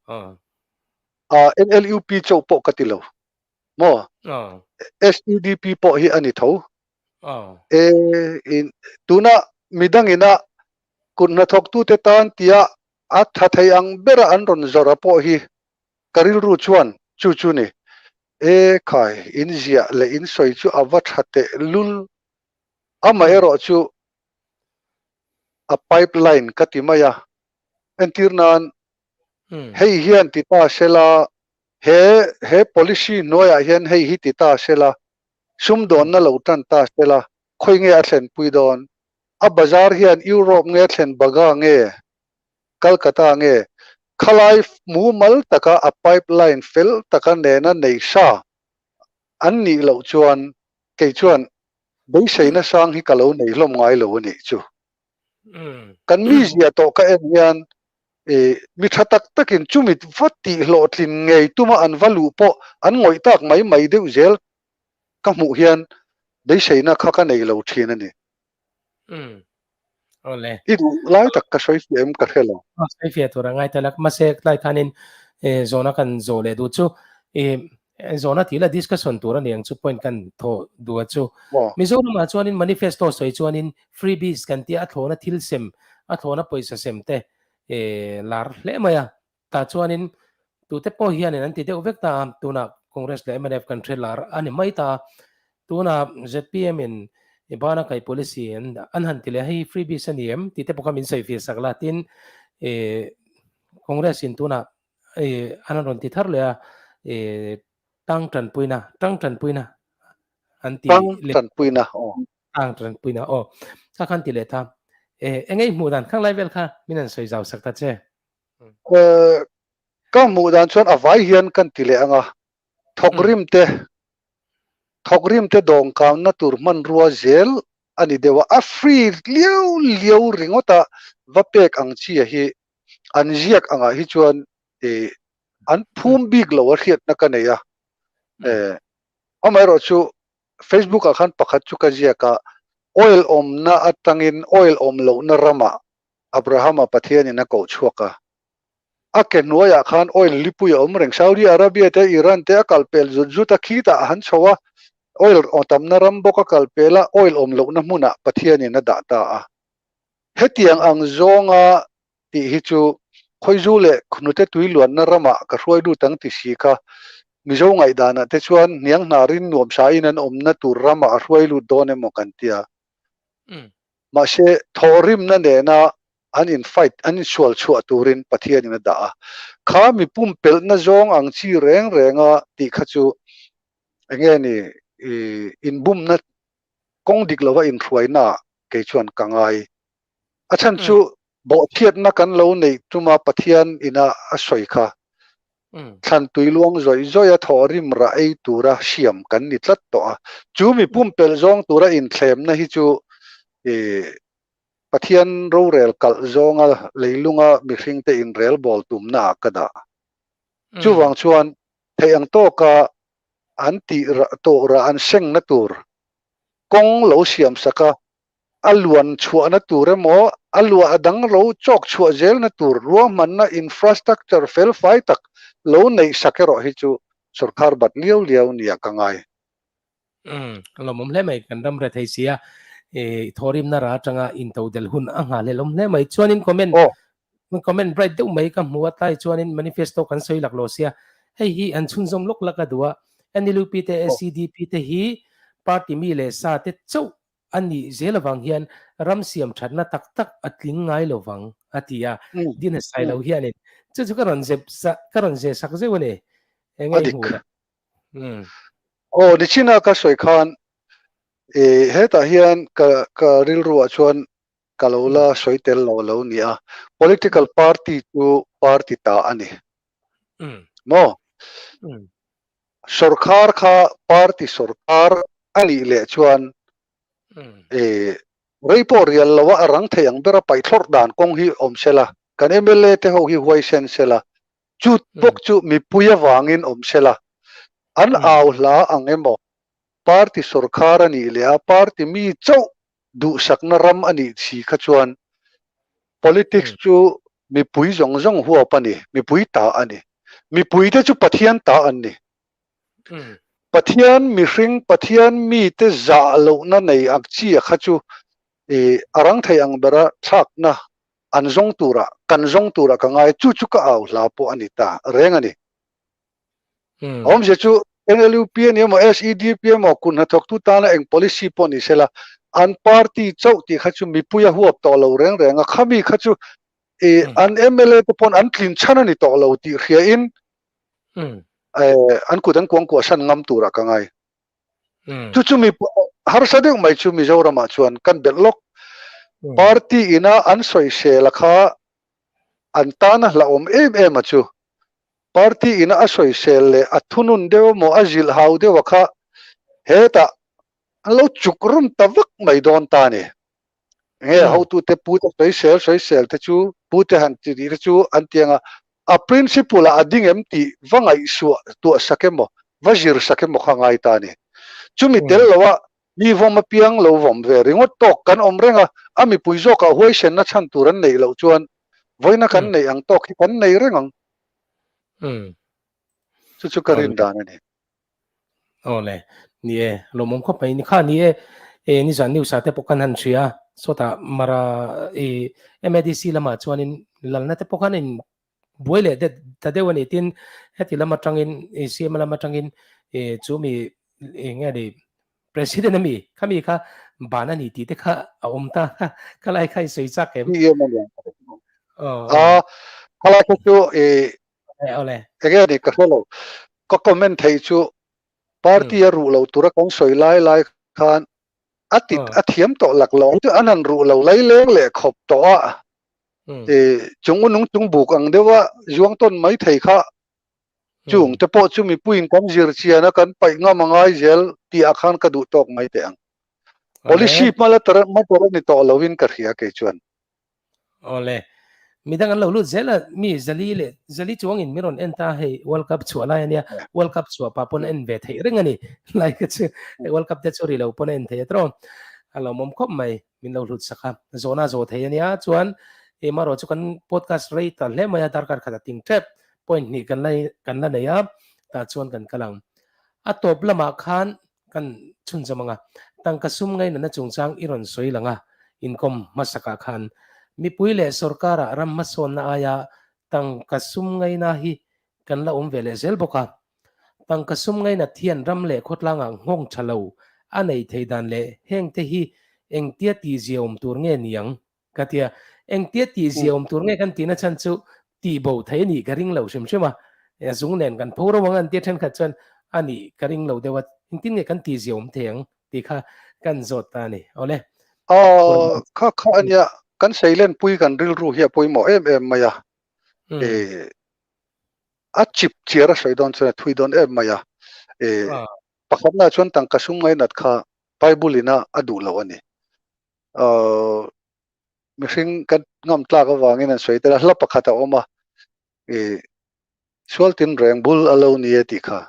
NLUP chauh pawh ka ti lo maw? SEDP pawh hi a ni tho. E tuna midangina kut hnathawktute tan tia A tha thei ang bera an rawn zawrh a pawh hi ka rilru chuan chu chu ni. E khai, in ziah leh in sawi chu a va tha teh lul. Amaherawh chu a pipeline ka ti mai a. Entir nan, hei hian ti ta sela, he he policy hnuaiah hian hei hi ti ta sela, sumdawnna lo tan ta sela, khawi nge a thlenpui dawn? A bazar hian Europe nge thlen Baga nge Calcutta nge khalai mumal taka a pipeline fel taka nena nei sa an nih loh chuan kei chuan beiseina sang hi ka lo nei hlawm ngai lo a nih chu. Kan mizia tawh ka en hian mi tha tak takin chumi va tih hlawhtlin ngei tuma an va luh pawh an ngawih tak mai mai deuh zel ka hmuh hian beiseina kha ka nei lo thin a ni.
Umm. Awle.
I duh lai tak ka sawi fiah em ka hre lo.
Sawi fiah tur a ngai tel a, mahse tlai khanin zawhna kan zawh leh duh chu i Zawhna tih la discussion tur a ni ang chu point kan thawh duh a chu. Mizoramah chuanin manifesto sawi chuanin freebies kan tia a thlawhna thil sem, a thlawhna pawisa sem te lar hle mai a. Tah chuanin tute pawh hianin an ti deuh vek ta a, tunah Congress leh mnf kan hre lar a ni mai ta a. Tunah zpm in bana kai policy an han ti leh a, hei freebies a ni em tih te pawh kha min sawi fiah sak la. Tin, Congress in tunah an rawn ti thar leh a, tang tanpuina, tang tanpuina an ti
Tang tanpuina, aw.
Tang tanpuina, aw. Kha khan ti leh ta. Eng nge i hmuh dan khang lai vel kha min han sawi zau sak ta che.
Ka hmuh dan chuan a vai hian kan ti leh ang a, thawk rim te, thawk rim te dawngkanna tur hmanrua zel a ni deuh a, a free liau liau ringawt a va pek ang chi a hi an ziak angah hi chuan ih an phum bik lo a hriatna ka nei a, eh amaherawh chu Facebook ah khan pakhat chu ka ziak a, oil awmna atangin oil awm lohna ramah Abrahama Pathianin a koh chhuak a, a ke hnuaiah khan oil lipui a awm reng, Saudi Arabia te Iran te a kal pel zut zut a, khitah a han chho a, oil tamna ram bawk a kal pel a, oil awm lohna hmunah Pathianin a dah ta a. Hetiang ang zawnga tih hi chu Khawizu leh Khnute tui luanna ramah ka hruai lut ang ti si kha Mizo ngaihdanah te chuan hniang hnarin nuamsain an awmna tur ramah a hruai lut dawn emaw kan tia. Mahse thawhrimna nena an in fight, an insual chhuah turin Pathianin a dah a. Kha mi pumpelhna zawng ang chi reng renga tih kha chu enge ni inbumna kawng dik lova inhruainaah kei chuan ka ngai. A chhan chu bawhchhiatna kan lo neih tuma Pathian ina a sawi kha thlan tui luang zawih zawih a thawhrim rah ei tura siam kan ni tlat tawh a. Chu mi pumpelh zawng tura inthlemna hi chu Pathian rorel kalh zawnga leilunga mihringte inrelbawl tumnaah ka dah. Chuvang chuan theih ang tawka an tih tawh rah an sengna tur kawng lo siam sak a, a luan chhuahna tur emaw, a luah a dang lo chawk chhuah zelna tur ruahmanna infrastructure fel fai tak lo neih sak erawh hi chu sorkar bat liau liau nia ka ngai.
Umm, lawmawm hle mai, kan ram rethei sia, i thawrimna ra atanga intodelh hun a nghah leh lawm hle mai. Chuanin comment comment bright deuh mai ka hmu a, tlai chuanin manifesto kan sawi lak lo sia, hei hi an chhunzawm lawk lak a duh a, NLUP te SEDP te hi party mi leh sa te chauh a nih zel avang hian ram siam thatna tak tak a tling ngai lo vang a ti a, Dina Sailo hianin chu chu ka rawn zep ka rawn ze sak zeuh a ni, eng nge i hmuh dah?
Aw nichina ka sawi khan hetah hian ka ka rilruah chuan ka lo la sawi tel lo lo ni a, political party chu party ta a ni. Maw? Sorkar kha party sorkar a nih leh chuan rei pawh rial lo a a rang thei ang bera paih thlawrh dan kawng hi awm sela, kan mla te ho hi huaisen sela, chu bawk chu mipui avangin awm sela, an au hla ang emaw party sorkar a nih leh a party mi chauh duhsakna ram a nih si kha chuan politics chu mipui zawng zawng huap a ni, mipui ta a ni. Mipuite chu Pathian ta an ni. Pathian mihring, Pathian mite zah lohna nei ang chi a kha chu a rang thei ang bera thlakna an zawng turah, kan zawng turah ka ngai, chu chu ka au hla pawh a ni ta reng a ni. A awmzia chu NLUP a ni emaw SEDP emaw kut hnathawktu tana eng policy pawh ni sela an party chauh tih kha chu mipui a huap tawh lo reng reng a, khami kha chu an mla te pawn an tlin chhan a ni tawh lo tih hriain an kut an kuangkuah san ngam turah ka ngai. Chu chu mi harsa deuh mai chu Mizoramah chuan kan belh lawk. Party ina an sawisel a kha an tana hlauhawm em em a chu party ina a sawisel leh a thunun deuh emaw a zilh hau deuh a kha hetah an lo chuk run ta vak mai dawn ta a ni. Nge hotute pute sawisel sawisel te chu pute han ti tih te chu an ti ang a, a principle ah a ding em tih va ngaihsuah tuah sak emaw va zir sak emaw kha ngai ta a ni. Chumi tel lo a Mi vawm apiang lo vawm ve ringawt tawk kan awm reng a, a mipui zawkah huaisenna chhan tur an neih loh chuan vawiina kan neih ang tawk hi kan nei reng ang. Chu chu ka rin dan a ni.
Aw le, ni e, lawmawm khawp mai. Ni kha ni e, e nizan news ah te pawh kan han hria, sawtah Mara i MADC lamah chuanin lalna te pawh khan in buai leh det ta deuh a ni. Tin, heti lam atangin i CM lam atangin e chu mi eng nge ni President a mi kha mi kha ban a ni tih te kha a awm ta khalai kha i sawi chak em?
CM a ni ang. A khalai kha chu i
Awle.
Enge ni ka hre lo. Ka comment theih chu party a ruh lo tura kan sawi lai lai khan a tit a thiam tawh lak lo chu an han ruh lo lai leng leh khawp tawh a. E chung u nung chung buk ang deuha zuang tawn mai thei kha chung te pawh chu mipuiin kan zir chian a kan paih ngam a ngai zel tih ah khan ka duh tawk mai teh ang. Policy hma la tar hma tar a ni tawh lovin ka hria kei chuan.
Awle. Midang an lo lut zel a, mi Zali leh Zali chuangin min rawn en ta hei World Cup chhuah lai ania, World Cup chhuah pah pawn a en ve theih reng a ni. Lai kha chu World Cup te chu ri lo pawn a en thei a tawng. A lawmawm khawp mai min lo hlut sak a, zawhna a zawh thei ania. Chuan emarawh chu kan podcast rei ta hle mai a, darkar khat a ting tep. Point hnih kan la kan la nei a, tah chuan kan kal ang. A tawp lamah khan Kan chhunzawm anga tangka sum ngainatna chungchang i rawn sawi lang a, inkawm hmasakah khan mipui leh sorkarah ram hmasawnna aia tangka sum ngaina hi kan la awm ve leh zel bawk a. Tangka sum ngainat hian ram leh khawtlangah nghawng tha lo a nei thei dan leh hengte hi engtia tihzia awm tur nge niang? Ka ti a, engtia tih zia awm tur nge kan tihna chhan chu tih bo theih a nih ka ring lo hrim hrim a, zung nen kan pho ro ang an tia thenkhat chuan a nih ka ring lo deuh a, engtin nge kan tih zia awm thei ang tih kha kan zawt ta a ni. Awle.
Aw, kha kha a nia, kan seilenpui kan rilru hi a pawimawh em em mai a, e, a chip chiar a sawi dawn chuan a thui dawn em mai a, e, pakhatna chuan tangka sum ngainat kha Bible ina a duh loh a ni. uh, mihring kan ngam tlak avangin an sawi tel a, hla pakhat a awm a, i sual tin reng bul a lo ni e tih kha.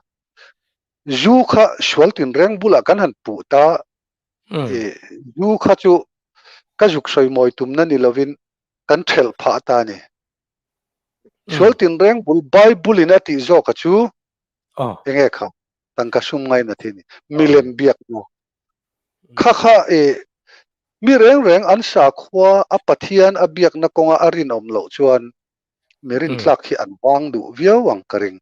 Zu kha sual tin reng bulah kan han puh ta, i zu kha chu ka zuk sawi mawi tumna ni lovin kan thelh phah ta a ni. Sual tin reng bul Bible in a tih zawka chu enge kha tangka sum ngaina thi ni milem biakna Kha kha i mi reng reng an sakhua a Pathian a biakna kawnga a rinawm loh chuan mi rintlak hi an vang duh viau ang ka ring.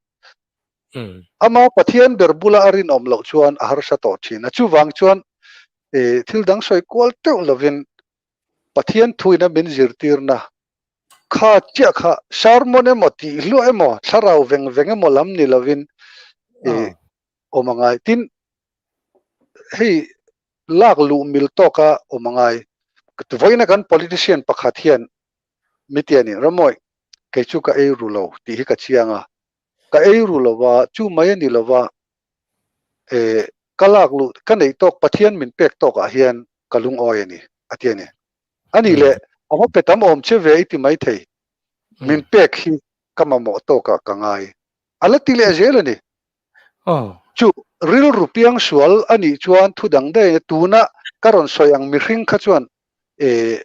Ama Pathian ber bula a rinawm loh chuan a harsa tawh thin a, chuvang chuan i thil dang sawi kual teuh lovin Pathian thuin a min zirtirna kha chiah kha sermon emaw tih hluah emaw thlarau veng veng emaw lam ni lovin i awm a ngai. Tin, hei lak luh mil tawka awm a ngai. Vawiina kan politician pakhat hian mitianin, Ramawih, kei chu ka ei ru lo tih hi ka chiang a. Ka ei ru lo va, chu mai a ni lo va, e, ka lak luh, ka neih tawk, Pathian min pek tawkah hian ka lungawi a ni, a ti a ni. A nih leh, a va pe tam awm che ve i ti maithei, min pek hi ka mamawh tawkah ka ngai. A la ti leh zel a ni. Chu rilru piang sual a nih chuan thu dang daih tuna ka rawn sawi ang mihring kha chuan e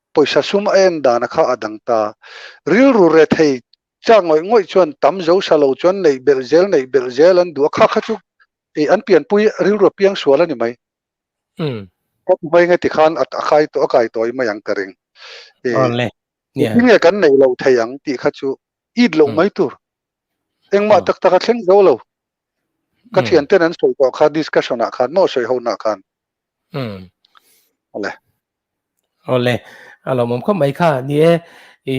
pawisa sum a en dana kha a dang ta. Rilru rethei chak ngawih ngawih chuan tam zo sa lo chuan neih belh zel neih belh zel an duh a, kha kha chu e an pianpui rilru a piang sual a ni mai. Ka ti mai nge tikhan a kai a kai tawi mai ang ka ring. E nge kan neih loh thei ang tih kha chu it loh mai tur. Engmah tak tak a thleng zo lo. Ka thian ten an sawi tawh kha discussion ah khan maw sawi ho na khan. Awle.
Awle. A lawmawm khawp mai kha ni e i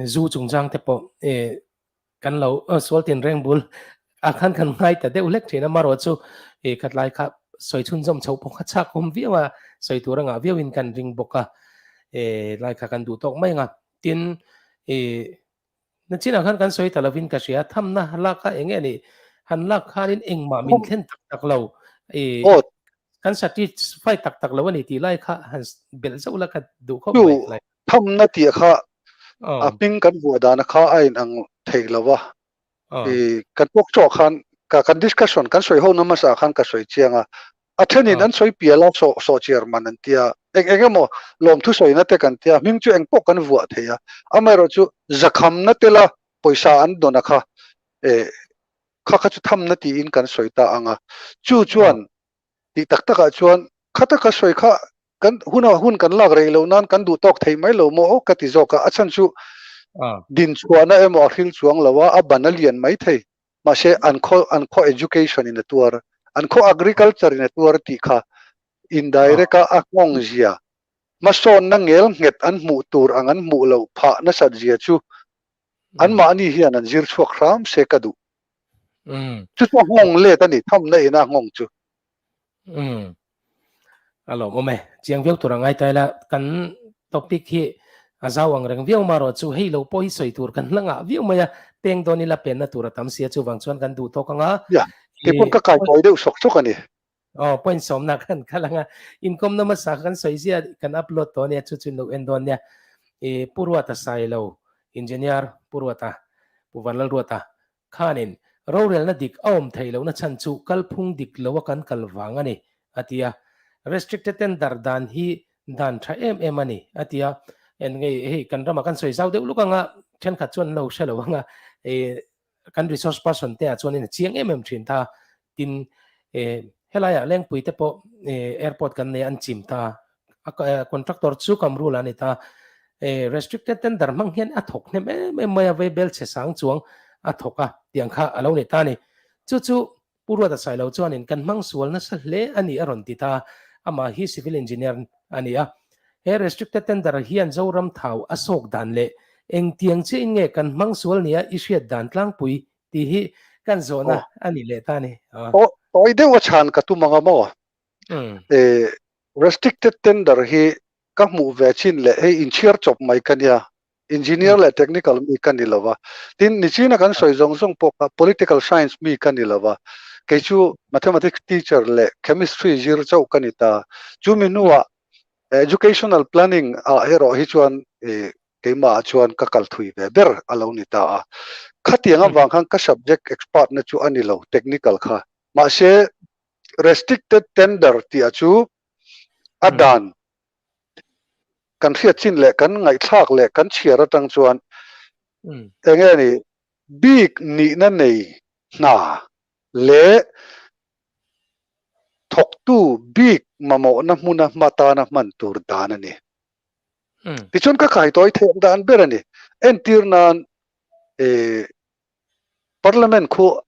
zu chungchang te pawh e kan lo sual tin reng bul a khan kan ngai ta deuh hlek thin a marawh chu i khatlai kha sawi chhunzawm chho pawh kha chak awm viau a sawi tur anga viau in kan ring bawk a e lai kha kan duh tawk mai anga tin i Nachinah khan kan sawi ta lovin ka hria, thamna lak kha eng nge nih? Han lak khanin engmah min thlen tak tak lo, i kan satisfy tak tak lo a ni tih lai kha han belh zauh la ka duh khawp mai.
Chu thamna tih kha a hming kan vuah dana kha a inang thei lo va, i kan talk show ah khan kan discussion kan sawi ho na hmasa ah khan ka sawi chiang a, A thenin an sawi pial a, sawh sawh chiar man an tia, eng eng emaw lawmthu sawina te kan tia, hming chu eng pawh kan vuah thei a, amaherawhchu zakhamna tela pawisa an dawn a kha eh Kha kha chu thamna tiin kan sawi ta ang a. Chu chuan tih tak takah chuan khata ka sawi kha kan huna hun kan lak rei loh nan kan duh tawk thei mai lo maw aw ka ti zawk a. A chhan chu din chhuahna emaw a hril chuang lo a, a ban a lian mai thei. Mahse an khaw an khaw education in a tuar, an khaw agriculture in a tuar tih kha indirect a a nghawng zia, hmasawnna ngel nghet an hmuh tur ang an hmuh loh phah nasat zia chu anmahni hian an zir chhuak hram se ka duh. Chu chu a nghawng let a ni, thamna ina nghawng chu.
A lawm awm e. Chiang viau tur a ngai ta ila, kan topic hi a zau ang reng viau marawh chu hei lo pawh hi sawi tur kan la ngah viau mai a, peng dawn ila penna tur a tam sia chuvang chuan kan duh tawk ang a.
Ya, kei pawh ka kai kawi deuh sawk sawk a ni.
Aw, point sawmna kan kal ang a, inkawmna hmasa kan sawi zia kan upload tawh ania chu chu in lo en dawn nia. I Pu Ruata Sailo, Engineer Pu Ruata, Pu Vanlalruata Khanin, rorelna dik a awm theih lohna chhan chu kalphung dik loa kan kal vang a ni, a ti a. Restricted tender dan hi dan tha em em a ni, a ti a. En ngei, hei kan ramah kan sawi zau deuh luk anga thenkhat chuan an lo hre lo anga, kan resource person te ah chuanin a chiang em em thin ta. Tin, helaiah Lengpui te pawh airport kan nei a, an chim ta. A contractor chu Kamrul a ni ta. Restricted tender hmang hian a thawk hnem em em mai a, Vaibel chhe sang chuang a thawk a tiang kha a lo ni ta a ni. Chu chu Pu Ruata Sailo chuanin kan hmang sual nasa hle a ni a rawn ti ta. Amah hi civil engineer a ni a. He restricted tender hian Zoram thau a sawk dan leh engtiang chiahin nge kan hmang sual nia i hriat dan tlangpui tih hi kan zawhna a ni leh ta a ni.
Tawi deuh a chhan ka tum ang a maw? Restricted tender hi ka hmuh ve chin leh hei inchhiar chawp mai ka nia, engineer leh technical mi ka ni lova, tin nichina kan sawi zawng zawng pawh kha political science mi ka ni lova, kei chu mathematics teacher leh chemistry zir chauh ka ni ta. Chumi hnuah educational planning ah erawh hi chuan keimah ah chuan ka kal thui ve ber a lo ni ta a. Khatiang avang khan ka subject expert na chu a ni lo technical kha. Mahse restricted tender tih ah chu a dan kan hriat chin leh kan ngaihthlak leh kan chhiar atang chuan eng nge ni bik nihna nei hna leh thawktu bik mamawhna hmuna hma tana hman tur dan a ni. Tichuan ka kaitawi theih dan ber a ni. Entir nan Parliament khu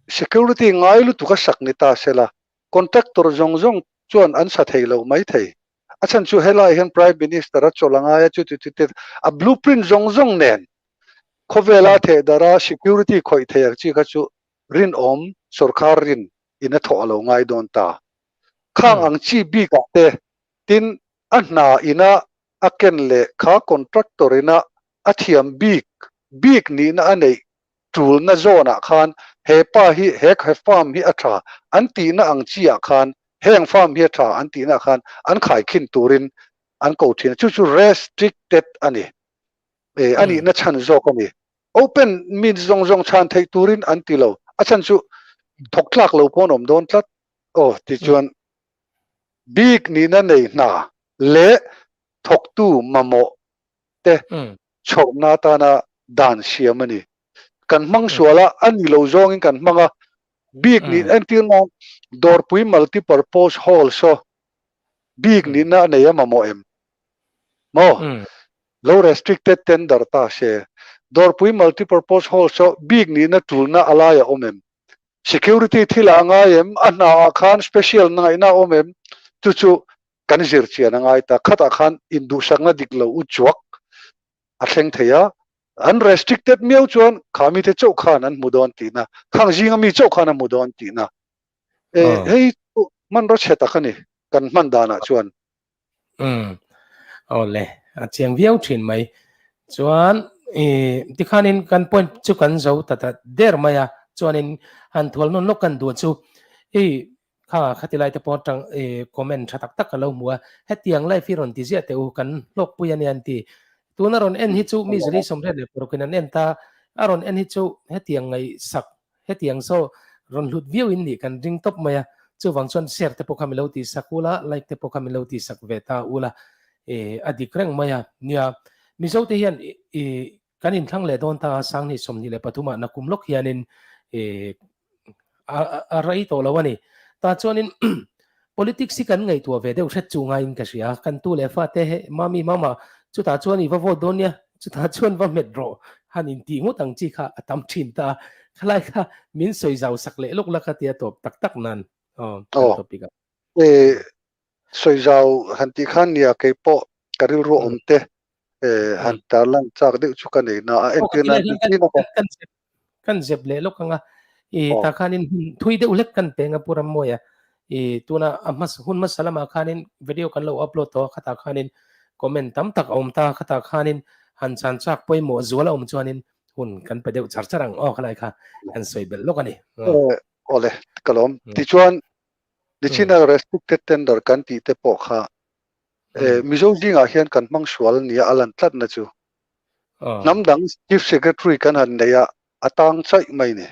security ngai lutuk a sak ni ta sela Contractor zawng zawng chuan an sa thei lo mai thei. A chhan chu helai hian Prime Minister a chawlh a ngai a, chuti chuti a blueprint zawng zawng nen khawvela theh darh a security khawih thei ang chi kha chu rinawm sorkar rin in a thawh a lo ngai dawn ta. Khang ang chi bik ah te tin a hna ina a ken leh kha contractor ina a thiam bik bik nihna a neih tulna zawnah khan he pa hi he he farm hi a tha an tihna ang chi ah khan heng farm hi a tha an tihna ah khan an khaikhin turin an ko thin a, chu chu restricted a ni. E a nihna chhan zawk a ni. Open means zawng zawng chhan theih turin an ti lo, a chhan chu thawk tlak lo pawh an awm dawn tlat. Aw tichuan bik nihna nei hna leh thawktu mamawh te chhawrna atana dan siam a ni. Kan hmang sual a, a ni lo zawngin kan hmang a, bik nih entir nan Dawrpui Multipurpose Hall saw bik nihna a nei a mamawh em? Maw? Lo restricted tender ta se. Dawrpui Multipurpose Hall saw bik nihna tulna a lai a awm em? Security thilah a ngai em? A hnaah khan special na ngaihna a awm em? Chu chu kan zir chian a ngai ta. Khatah khan induhsakna dik lo u chuak a thleng thei a, an restricted miau chuan kha mite chauh khan an hmu dawn tihna, khang zinga mi chauh khan a hmu dawn tihna. E, hei chu hmanraw chhe tak a ni, kan hman danah chuan.
Umm, awle, a chiang viau thin mai. Chuan, i, tikhanin kan point chu kan zo ta ta der mai a, chuanin han thual nawn lawk kan duh chu, i, Kha khati lai te pawh atang i comment tha tak tak ka lo hmu a, hetiang life hi rawn ti ziah teh u, kan hlawkpui a nia an ti. Tuna rawn en hi chu mi zali sawmriat leh paruk in an en ta, a rawn en hi chu hetiang ngaihsak, hetiang saw rawn hlut viau in nih kan ring tawp mai a, chuvang chuan share te pawh kha min lo tih sak ula, like te pawh kha min lo tih sak ve ta ula, i a dik reng mai a. Nia, Mizo te hian i Kan inthlang leh dawn ta a, 2023 ah nakum lawk hianin eh a rei tawh lo a ni. Tah chuanin politics hi kan ngaihtuah ve deuh hret chu ngaiin ka hria. Kan tu leh fate he mami mama chutah chuan i va vote dawn nia, chutah chuan va hmet rawh han intih ngawt ang chi kha a tam thin ta. Khalai kha min sawi zau sak leh lawk la ka tia tawp tak tak nan aw kan topic ah.
Eh sawi zau han tih khan nia kei pawh ka rilru awm te han tarlan chak deuh chu ka nei na a entir nan
kan zep leh lawk anga i ta khanin thui deuh hlek kan peng a puram mawia i tuna a hmas hun hmasa lamah khanin video kan lo upload tawh khatah khanin comment tam tak a awm ta khatah khanin han chan chak pawimawh zual a awm chuanin hun kan pe deuh char char ang aw khalai kha kan sawi belh lawk a ni
awle ka lawm tichuan nichina restricted tender kan tih te pawh kha Mizo zingah hian kan hmang sual nia a lan tlatna chu hnam dang Chief Secretary kan han nei a, a tang chaih mai ni.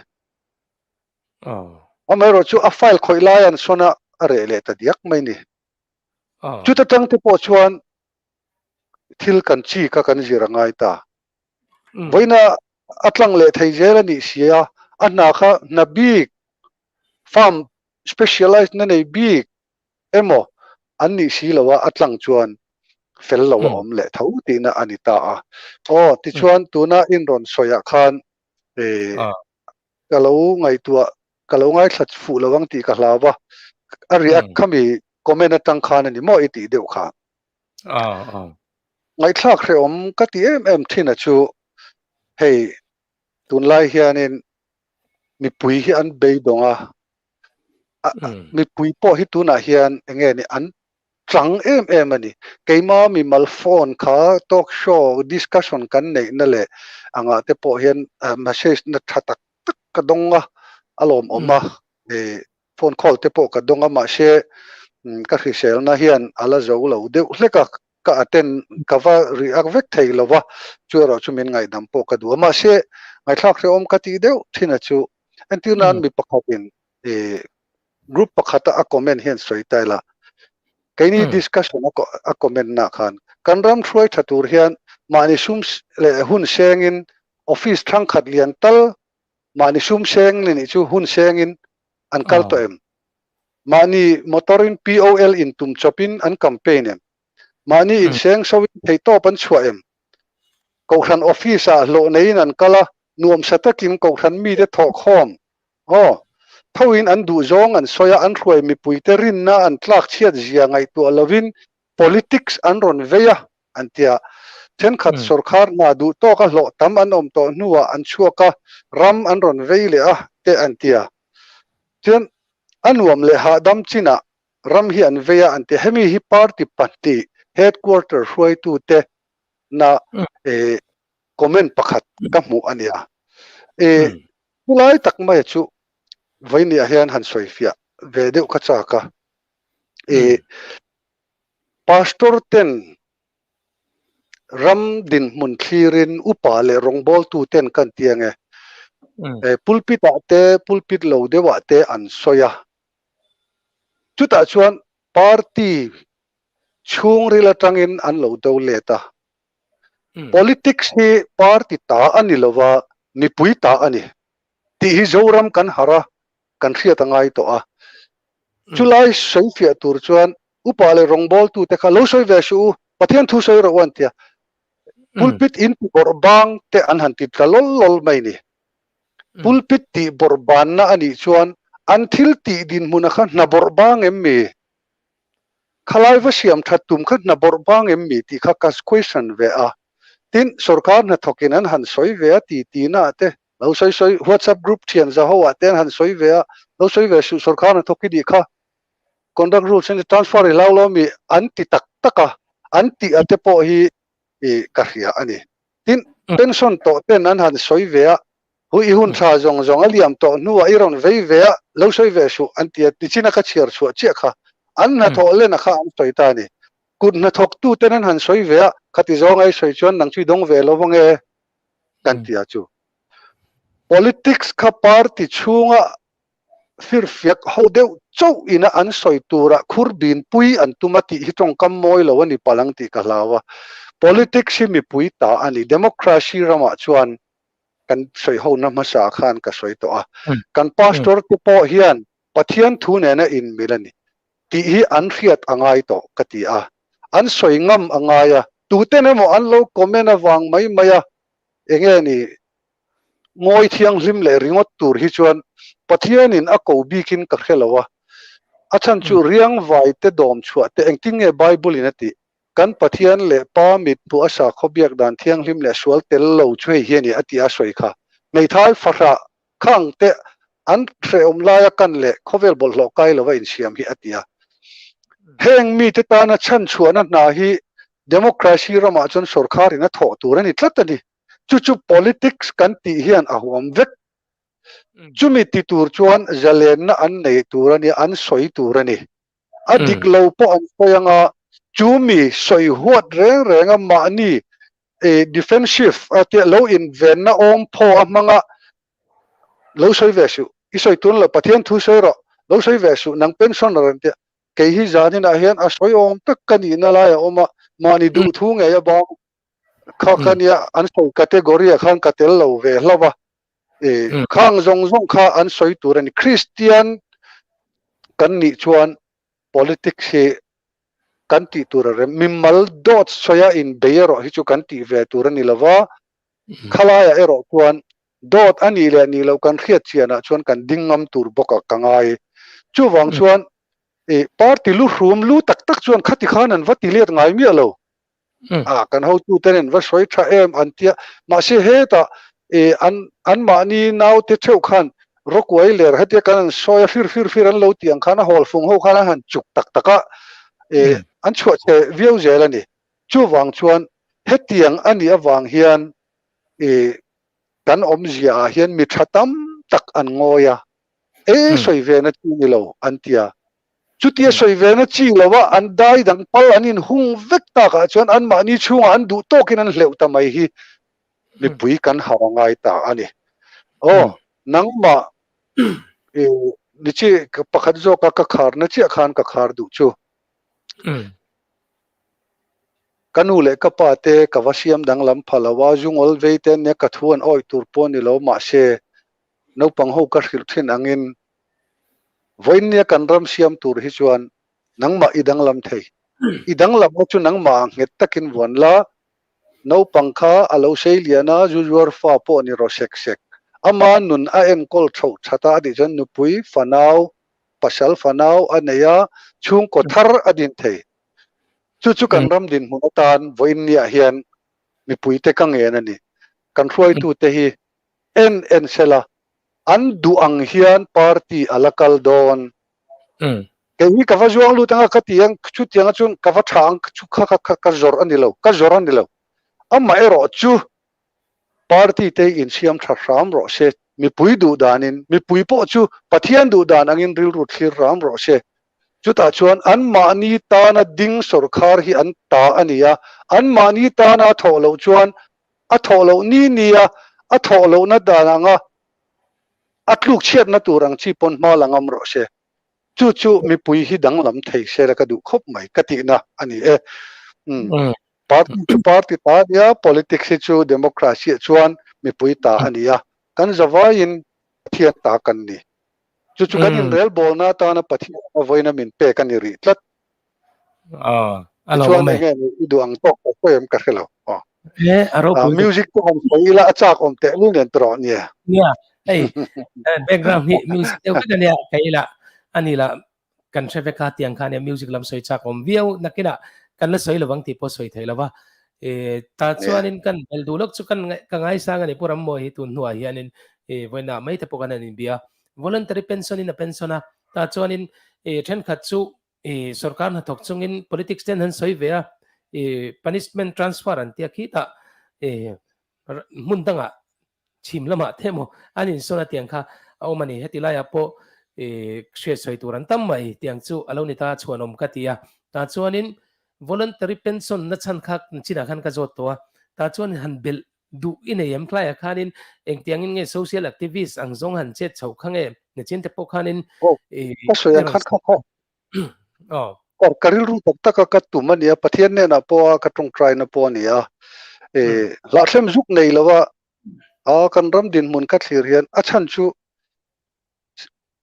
Amaherawh chu a file khawih lai an sawn a, a reh leh ta diak mai ni. Chuta tang te pawh chuan thil kan chi kha kan zir a ngai ta. Vawiina a tlang leh thei zel a nih si a, a hna kha hna bik, farm specialized na nei bik, emaw an nih si lo a, a tlang chuan fel lo a awm leh tho tihna a ni ta a. Aw, tichuan tuna in rawn sawiah khan ka lo ngaihtuah, ka lo ngaithla fuh lo ang tih ka hlau a, a react khami comment atang khan a ni maw i tih deuh kha. Ngaihthlak hrehawm ka ti em em thin a chu hei tunlai hianin mipui hi an beidawng a, mipui pawh hi tunah hian eng nge ni an chang em em a ni. Keima mimal phone kha talk show discussion kan neihna leh angah te pawh hian message na tha tak tak ka dawng a, a lawmawm a, phone call te pawh ka dawng a mahse ka hriselna hian a la zo lo deuh hlek a, ka attend ka va react vek thei lo va, chu erawh chu min ngaihdam pawh ka duh a mahse ngaihthlak hrehawm ka tih deuh thin a chu. Entir nan mi pakhatin group pakhata a comment hian sawi ta ila, keini discussion a comment na khan kan ram hruai tha tur hian mahni sum leh hun sengin office thangkhat lian tal mahni sum seng ni nih chu hun sengin an kal tawh em? Mahni motor-in POL in tum chawpin an campaign em? Mahni inseng soin theihtawp an chhuah em? Kohhran office-ah hlawh neiin an kal a, nuamsa takin kohhran mite thawhkhawm aw thoin an duhzawng an sawi a, an hruai mipuite rinna an tlak chhiat zia ngaihtuah lovin politics an rawn vei a an ti a. Thenkhat sawrkhar hna duh tawka hlawh tam an awm tawh hnuah an chhuak a, ram an rawn vei leh a te an ti a. Chuan a nuam leh hahdam chinah ram hi an vei a an ti a. Hemi hi party pahnih headquarter hruaitute na comment pakhat ka hmuh a nia. E chulai tak mai chu vawinia hian han sawi fiah ve deuh ka chak a. E pastor ten ram dinhmun thlirin upa leh rawngbawltu ten kan ti ange. E pulpit ah te pulpit lo deuh ah te an sawi a. Chutah chuan party chhungril atangin an lo do let a. Politics hi party ta a ni lova, mipui ta a ni tih hi Zoram kan harh a, kan hriat a ngai tawh a. Chulai sawi fiah tur chuan upa leh rawngbawltute kha lo sawi ve suh u, Pathian thu sawi rawh u an ti a. Pulpit in ti bawrh bang te an han ti tla lawl lawl mai ni. Pulpit tih bawrh banna a nih chuan an thil tih dinhmuna kha hna bawrh bang em mi? Khalai va siam that tum kha hna bawrh bang em mi tih kha ka question ve a. Tin, sorkar hnathawkin an han sawi ve a ti tina ah te lo sawi sawi WhatsApp group thian za ho ah te an han sawi ve a, lo sawi ve suh sorkar hnathawk i nih kha conduct rules an transfer i hlau lo mi an ti tak tak a, an tih a te pawh hi ka hria a ni. Tin, pension tawh ten an han sawi ve a, Hu i hun tha zawng zawng a liam tawh hnuah i rawn vei ve a, lo sawi ve suh an ti a, tichin a ka chhiar chhuah chiah kha an hnathawh lena kha an sawi ta a ni. Kut hnathawktu ten an han sawi ve a, khati zawng a i sawi chuan nang chu i dawng ve lo ange kan ti a chu. Politics kha party chhunga firfiak ho deuh chauh ina an sawi turah khur binpui an tum a tih hi tawngkam mawi lo a ni palh ang tih ka hlau a. Politics hi mipui ta a ni. Democracy ramah chuan. Kan sawi hona hmasa khan ka sawi tawh a. Kan pastor te pawh hian Pathian thu nena inmil a ni tih hi an hriat a ngai tawh ka ti a. An sawi ngam a ngai a, tuten emaw an lo comment avang mai mai a, enge ni ngawi thianghlim leh ringawt tur hi chuan Pathianin a ko bikin ka hre lo a. A chhan chu riangvai te dawm chhuah te engtin nge Bible in a tih? Kan Pathian leh Pa mit hmuh a sakhaw biak dan thianghlim leh sual tel lo chu hei hi a ni a ti a sawi kha. Hmeithai fahrah khang te an hrehawm laia kan leh khawvel bawlhhlawh kai lova insiam hi a ti a. Heng mite tana chhanchhuahna hna hi democracy ramah chuan sorkharin a thawh tur a ni tlat a ni. Chu chu politics kan tih hian a huam vek. Chumi ti tur chuan zalenna an nei tur a ni, an sawi tur a ni. A dik lo pawh an sawi anga chumi sawi huat reng reng a mahni defensive tia lo invenna awm phaw a hmanga lo sawi ve suh. I sawi tun lo Pathian thu sawi rawh, lo sawi ve suh nang pensioner an tia. Kei hi zaninah hian a sawi awm tak ka nihna lai a awm a, mahni duhthu ngei a bang kha ka nia an sawi category ah khan ka tel lo ve hlauh a. Khang zawng zawng kha an sawi tur a ni. Kristian kan nih chuan politics hi kan tih tur a rem. Mimal dawt sawia inbei erawh hi chu kan tih ve tur a ni lo va, khalaiah erawh chuan dawt a nih leh nih loh kan hriat chianah chuan kan ding ngam tur bawkah ka ngai. Chuvang chuan party lu hrum lu tak tak chuan khati khan an va ti let ngai miah lo. A kan hotute nen va sawi tha em an tia mahse hetah e an an mahni naute theuh khan rawkuai ler hetia kan an sawi a fir fir fir an lo tih ang khan a hawl fung ho khan an han chuk tak tak a e an chhuah chhe viau zel a ni. Chuvang chuan hetiang a nih avang hian e kan awmzia ah hian mi tha tam tak an ngawi a e sawi ve na chi ni lo an tia. Chutia sawi ve na chi lo a, an dai dang pal an inhung vek takah chuan anmahni chhungah an duh tawkin an hleuh ta mai hi mipui kan har a ngai ta a ni. Aw, nangmah i ni chi pakhat zawka ka kharna chiah khan ka khar duh chu. Ka nu leh ka pa te ka va siam danglam pha lo a, zungawl vei te nia ka thu an awih tur pawh ni lo mahse naupang ho ka hrilh thin angin Vawiinnia kan ram siam tur hi chuan nangmah i danglam thei. I danglamna chu nangmah ah nghet takin vuan la, naupang kha a lo sei lian a, zu zuar fa pawh ni rawh sek sek. Ama nun a enkawl chhoh that a, a tih chuan nupui fanau, pasal fanau a nei a, chhungkaw thar a din thei. Chu chu kan ram dinhmun atan vawiinniah hian mipuite ka ngen a ni. Kan hruaitute hi en en sela, an duh ang hian party a la kal dawn. Kei hi ka va zuang lut anga ka ti ang, chutianga chuan ka va tha ang chu kha kha ka zawrh a ni lo, ka zawrh a ni lo. Amaherawh chu party te insiam tha hram rawh se, mipui duh danin, mipui pawh chu Pathian duh dan angin rilru thlir hram rawh se. Chutah chuan anmahni tana ding sawrkhar hi an ta a ni a, anmahni tana a thawh loh chuan a thawh loh ni nia a thawh lohna dan anga a tluk chhiatna tur ang chi pawn hma la ngam rawh se. Chu chu mipui hi danglam thei se la ka duh khawp mai ka tihna a ni e. Umm. Party chu party ta a nia, politics hi chu democracy ah chuan mipui ta a ni a, kan zavaiin Pathian ta kan ni. Chu chu kan inrelbawlna atana Pathian a vawiina min pek a ni rih tlat. Tichuan enge i duh ang tawk ka sawi em ka hre lo. Music chu han sawi ila a chak awm teh lul nen tawh nia.
Nia, hei background hi music deuh vek ania ka ila ani la kan hre vek a tiang khan music lam sawi chak awm viau nakinah kan la sawi lovang tih pawh sawi thei lova. E ta chuanin kan bel duh lawk chu kan ka ngaisang ani Pu Rammawi hi tun hnuah hianin e vawiinah mai te pawh kan han inbia. Voluntary pension in a pension a, ta chuanin e thenkhat chu i sorkar hnathawk chungin politics ten han sawi ve a, i punishment transfer an tia khitah i hmun dangah chhim lamah te emaw an insawn a tiang kha a awm a ni. Heti laiah pawh i hriat sawi tur an tam mai tiang chu a lo ni ta chhuanawm ka ti a. Tah chuanin voluntary pension na chhan kha chinah khan ka zawt tawh a, tah chuan han belh duh i nei em tlaiah khanin engtiangin nge social activist ang zawng han chet chhoh kha nge nachin te pawh khanin
Oh, ka sawi ang khan kha kha.
Oh.
Ka ka rilru tak tak a ka tum a nia, Pathian hnenah pawh a ka tawngtai na pawh a ni a. E, hlahthlem zuk nei lo a, A kan ram dinhmun ka thlir hian a chhan chu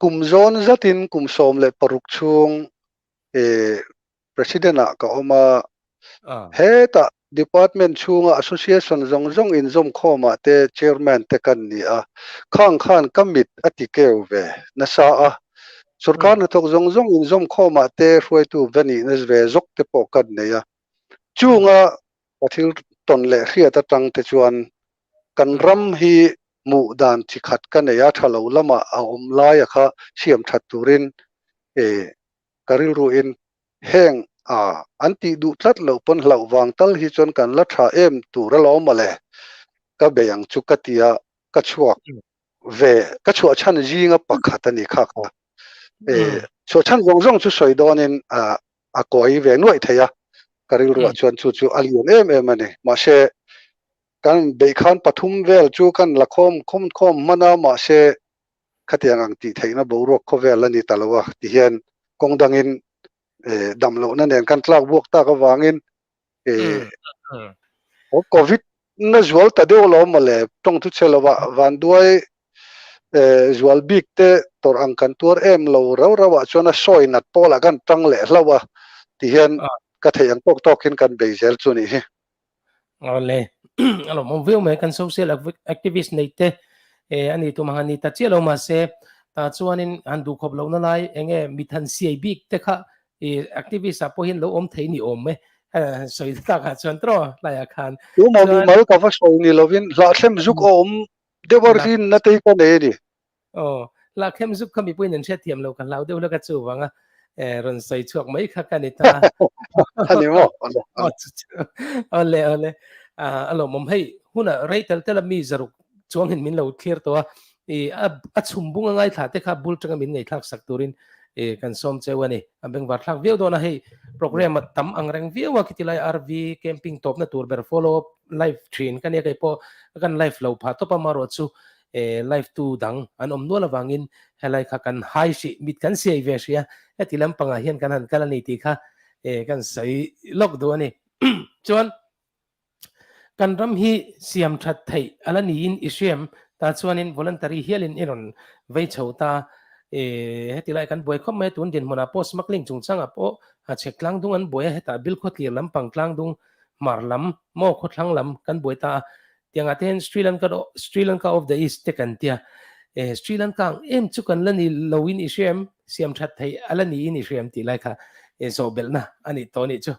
kum zawn zatin kum 16 chhung President ah ka awm a, hetah department chhunga association zawng zawng inzawm khawmah te chairman te kan ni a, khang khan ka mit a ti keu ve nasa a, sorkar hnathawk zawng zawng inzawm khawmah te hruaitu va nihna ve zawk te pawh kan nei a, chunga ka thil tawn leh hriat atang te chuan kan ram hi hmuh dan chi khat ka nei a, tha lo lamah a awm laia kha siam that turin ka rilruin heng a an tih duh tlat loh pawn hlauh vang tal hi chuan kan la tha em tur alawm mawle ka bei ang chu ka tia ka chhuak ve ka chhuah chhan zinga pakhat a ni kha kha e chhuah chhan zawng zawng chu sawi dawnin a a kawi ve nuaih thei a ka rilruah chuan chu chu a lian em em a ni mahse kan beih khan pathum vel chu kan la khawm khawm khawm hman a mahse khatiang ang tih theihna boruak khawvel a ni ta lo a tihian kawng dangin dam lohna nen kan tlak buak tak avangin Covid na zual ta deuh lo mawle tawng thu chhe lova vanduai zual bik te tawrh ang kan tuar em lo rau rau ah chuan a sawi nat pawlah kan tang leh hlauh a tihian ka theih ang tawk tawkin kan bei zel chu nih hi.
Awle a lawmawm viau mai kan social activist nei te a ni tum ang a ni ta chiah lo mahse tah chuanin han duhkhawp lohna lai enge mithan siai bik te kha i activist ah pawh hian lo awm thei ni awm e sawi tak ah chuan tawh laiah khan
Tu maw mimal ka va sawi ni lovin hlahthlem zuk a awm deuh a rinna te hi ka nei a ni.
Aw, hlahthlem zuk kha mipuiin an hriatthiam lo ka hlau deuh hlek a chuvanga rawn sawi chhuak mai kha ka ni ta.
A ni maw?
Awle awle a lawmawm hei hunah rei tel tel a mi zaruk chuangin min lo thlir tawh a, i a chhum bung a ngaithla te kha bul tanga min ngaihthlak sak turin i kan sawm cheu a ni. A bengvar thlak viau dawn a, hei program a tam ang reng viau a, khiti lai RV camping tawpna tur ber follow up live thin ka nia kei pawh kan live lo phah tawp a, amaherawh chu live tu dang an awm nual avangin helai kha kan hai hrih mit kan siai ve hrih a, heti lampangah hian kan han kal a ni tih kha kan sawi lawk duh a ni. Chuan Kan ram hi siam that theih a la niin i hriam ta chuanin voluntary hialin i rawn vei chho ta. E, heti lai kan buai khawp mai a, tun dinhmunah pawh smuggling chungchangah pawh a chhek tlangdung an buai a, hetah Bilkhawtlir lampang tlangdung hmar lam maw khawthlang lam kan buai ta a, tiangah te hian Sri Lanka Sri Lanka of the East te kan tia. E, Sri Lanka ang em chu kan la ni loin i hriam, siam that theih a la niin i hriam tih lai kha e zawhbelhna a nih tawh a nih chu.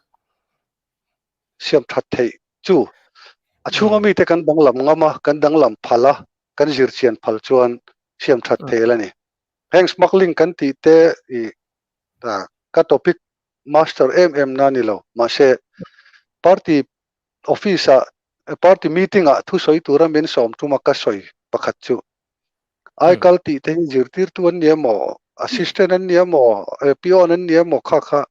Siam that theih chu a chhunga mite kan danglam ngam a, kan danglam phal a, kan zir chian phal chuan siam that theih a ni. Heng smuggling kan tih te i ka topic master em em na ni lo, mahse party office ah party meeting ah thusawi tura min sawm tuma ka sawi pakhat chu aikal tih te hi zirtirtu an ni emaw, assistant an ni emaw, peon an ni emaw kha kha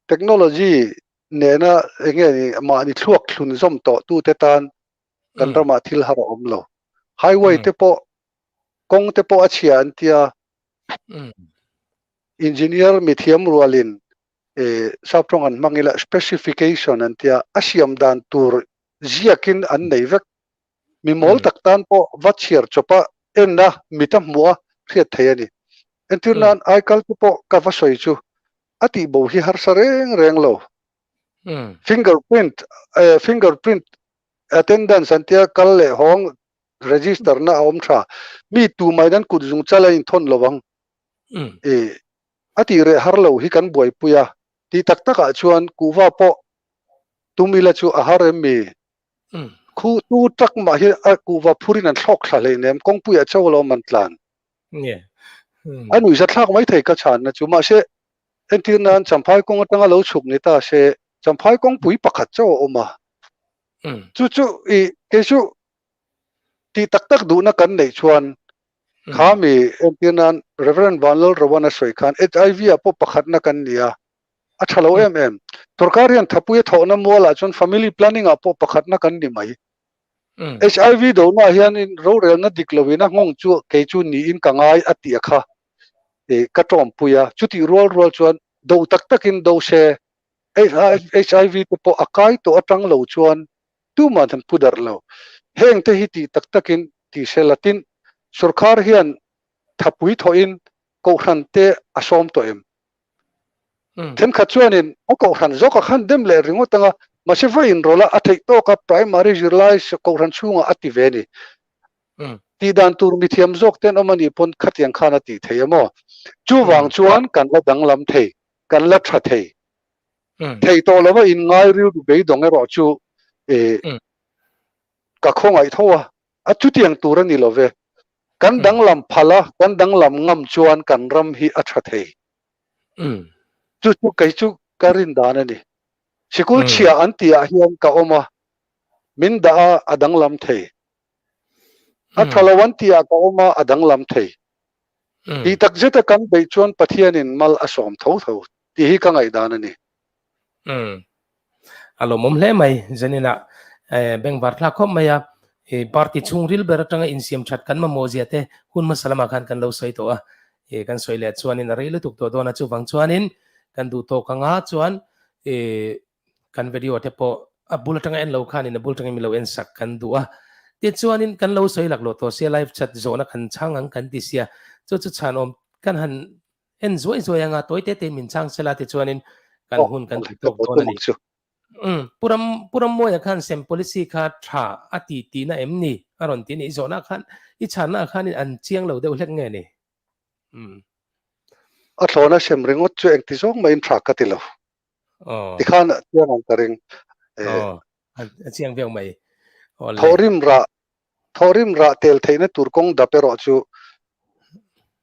Technology nena enge ni mahni thluak thlun zawm tawh tute tan kan ramah thil har a awm lo. Highway te pawh kawng te pawh a chhia an tia. Engineer mithiam rualin sap tawng an hmang ila specification an tia a siam dan tur ziakin an nei vek. Mi mawl tak tan pawh va chhiar chawpa en a mit a hmuh a hriat theih a ni. Entir nan aikal te pawh ka va sawi chu a tih bo hi harsa reng reng lo. Fingerprint fingerprint attendance an tia kal leh hawng register na a awm tha. Mi tumah in an kut zung chal a inthawn lo ang. A tih reh har lo hi kan buaipui a. Tih tak takah chuan kuhva pawh tum ila chu a har em mi? Khu tu tak mah hi a kuhva phurin an thlawk thla hleinem kawngpuiah chauh alawm an tlan. A nuihza thlak mai thei ka chhanna chu. Mahse, entir nan Champhai kawng atanga lo chhuk ni ta se, Champhai kawngpui pakhat chauh a awm a. Chu chu i kei chu tih tak tak duhna kan neih chuan kha mi entir nan Reverend Vanlalrovan a sawi khan HIV ah pawh pakhatna kan ni a, a tha lo em em. Sorkar hian thapui a thawhna mualah chuan family planning ah pawh pakhatna kan ni mai. HIV dohnaah hianin rorelna dik loin a nghawng chu kei chu niin ka ngai a tih a kha ka tawmpui a. Chutih rual rual chuan do tak takin do se HIV te pawh a kai tawh atang lo chuan tuman an pu darh lo. Heng te hi tih tak takin ti se la tin sorkar hian thapui thawhin kohhran te a sawm tawh em? Thenkhat chuanin a kohhran zawk a khan dem leh ringawt anga mahse va inrawlh a, a theih tawk a primary zirlai kohhran chhungah a ti ve a ni. Tih dan tur mithiam zawk te an awm a nih pawn khatiang khan a tih thei a maw? Chuvang chuan kan la danglam thei, kan la tha thei. Thei tawh lova inngai rilru beidawng erawh chu ka khawngaih tho a, a chutiang tur a ni lo ve. Kan danglam phal a, kan danglam ngam chuan kan ram hi a tha thei. Chu chu kei chu ka rin dan a ni. Sikul chhia an tih ah hian ka awm a, min dah a, a danglam thei. A tha lo an tih ah ka awm a, a danglam thei. Tih tak zet a kan beih chuan Pathianin mal a sawm tho tho tih hi ka ngaihdan a ni.
Umm. A lawmawm hle mai Janina bengvar thlak khawp mai a, party chhungril ber atanga insiam that kan mamawh zia te hun hmasa lamah khan kan lo sawi tawh a, kan sawi leh chuanin a rei lutuk tawh dawn a, chuvang chuanin kan duh tawk anga chuan kan video te pawh a bul atanga en lo khanin a bul atangin min lo en sak kan duh a, tichuanin kan lo sawi laklawh tawh sia live chat zawhna kan chhang ang kan ti sia, chu chu chhanawm kan han En zuai zuai anga tawi te te min chang sela tichuanin kan hun kan ti tawk dawn a ni. Umm Pu Ram Pu Rammawia khan sem policy kha tha a ti tihna em ni? A rawn ti a ni. I zawhna khan i chhanna ah khanin an chiang lo deuh hlek nge ni? Umm.
A thlawna sem ringawt chu engti zawng mahin tha ka ti lo. Tikhan a chiang ang ka ring.
Aw, a chiang viau mai.
Thawhrim rah Thawhrim rah tel theihna tur kawng dap erawh chu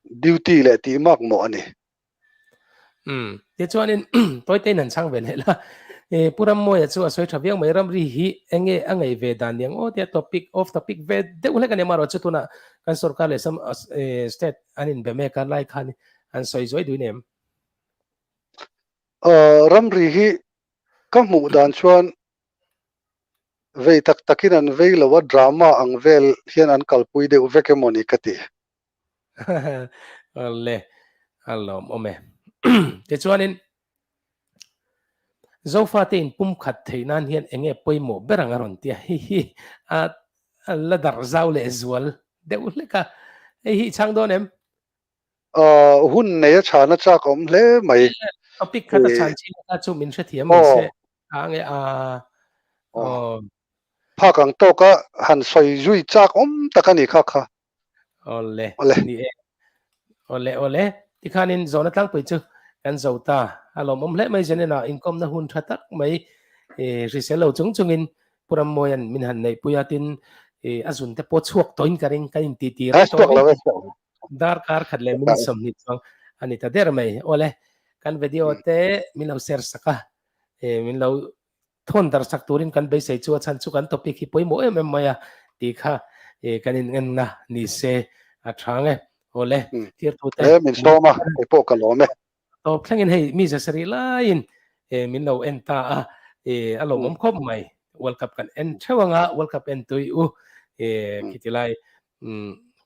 duty leh tih mak mawh a ni.
Umm, tichuanin Tawitein han chhang ve leh la. Pu Rammawia chu a sawi tha viau mai, ramri hi enge a ngaih ve dan niang aw tia topic off topic ve deuh hlek a ni amaherawh chu tunah kan sorkar leh state an inbe mek a lai khan an sawi zuai duin em?
Ramri hi ka hmuh dan chuan vei tak takin an vei lo a, drama ang vel hian an kalpui deuh vek emaw ni ka ti.
Awle, a lawmawm e. Tichuanin, Zofate in pumkhat theih nan hian enge pawimawh ber ang a rawn ti a, hei hi a la darh zau leh zual deuh hlek a, hei hi i chhang dawn em?
Hun nei a chhana chak a awm hle mai.
Topic khat a chhan chin kha chu min hrethiam mai se. A nge a
aw. Phak ang tawka han sawi zui chak awm tak a ni kha kha.
Awle ni e. Awle awle tikhanin zawhna tlangpui chu kan zo ta. A lawmawm hle mai Janina inkawmna hun tha tak mai hrisel lo chung chungin Pu Rammawia'n min han neihpui a tin a zun te pawh chhuak tawhin ka ring kan inti ti reng tawh mai. Darkar khat leh minute 20 chuang a ni ta der mai. Awle, kan video te min lo share sak a, min lo thawn dar sak turin kan beisei chu a chhan chu kan topic hi pawimawh em em mai a tih kha kan inngenna ni se a tha nge. Awle, thirtute.
Min sawm a, kei pawh ka lawm e.
Tawp thlengin hei mi zasarih laiin min lo en ta a, a lawmawm khawp mai. World Cup kan en theuh anga, World Cup en tui u khiti lai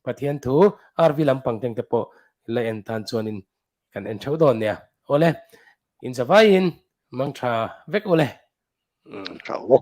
Pathian thu RV lampang teng te pawh la en tan chuanin kan en theuh dawn nia. Awle, in zavaiin mangtha vek ule.
Tha u.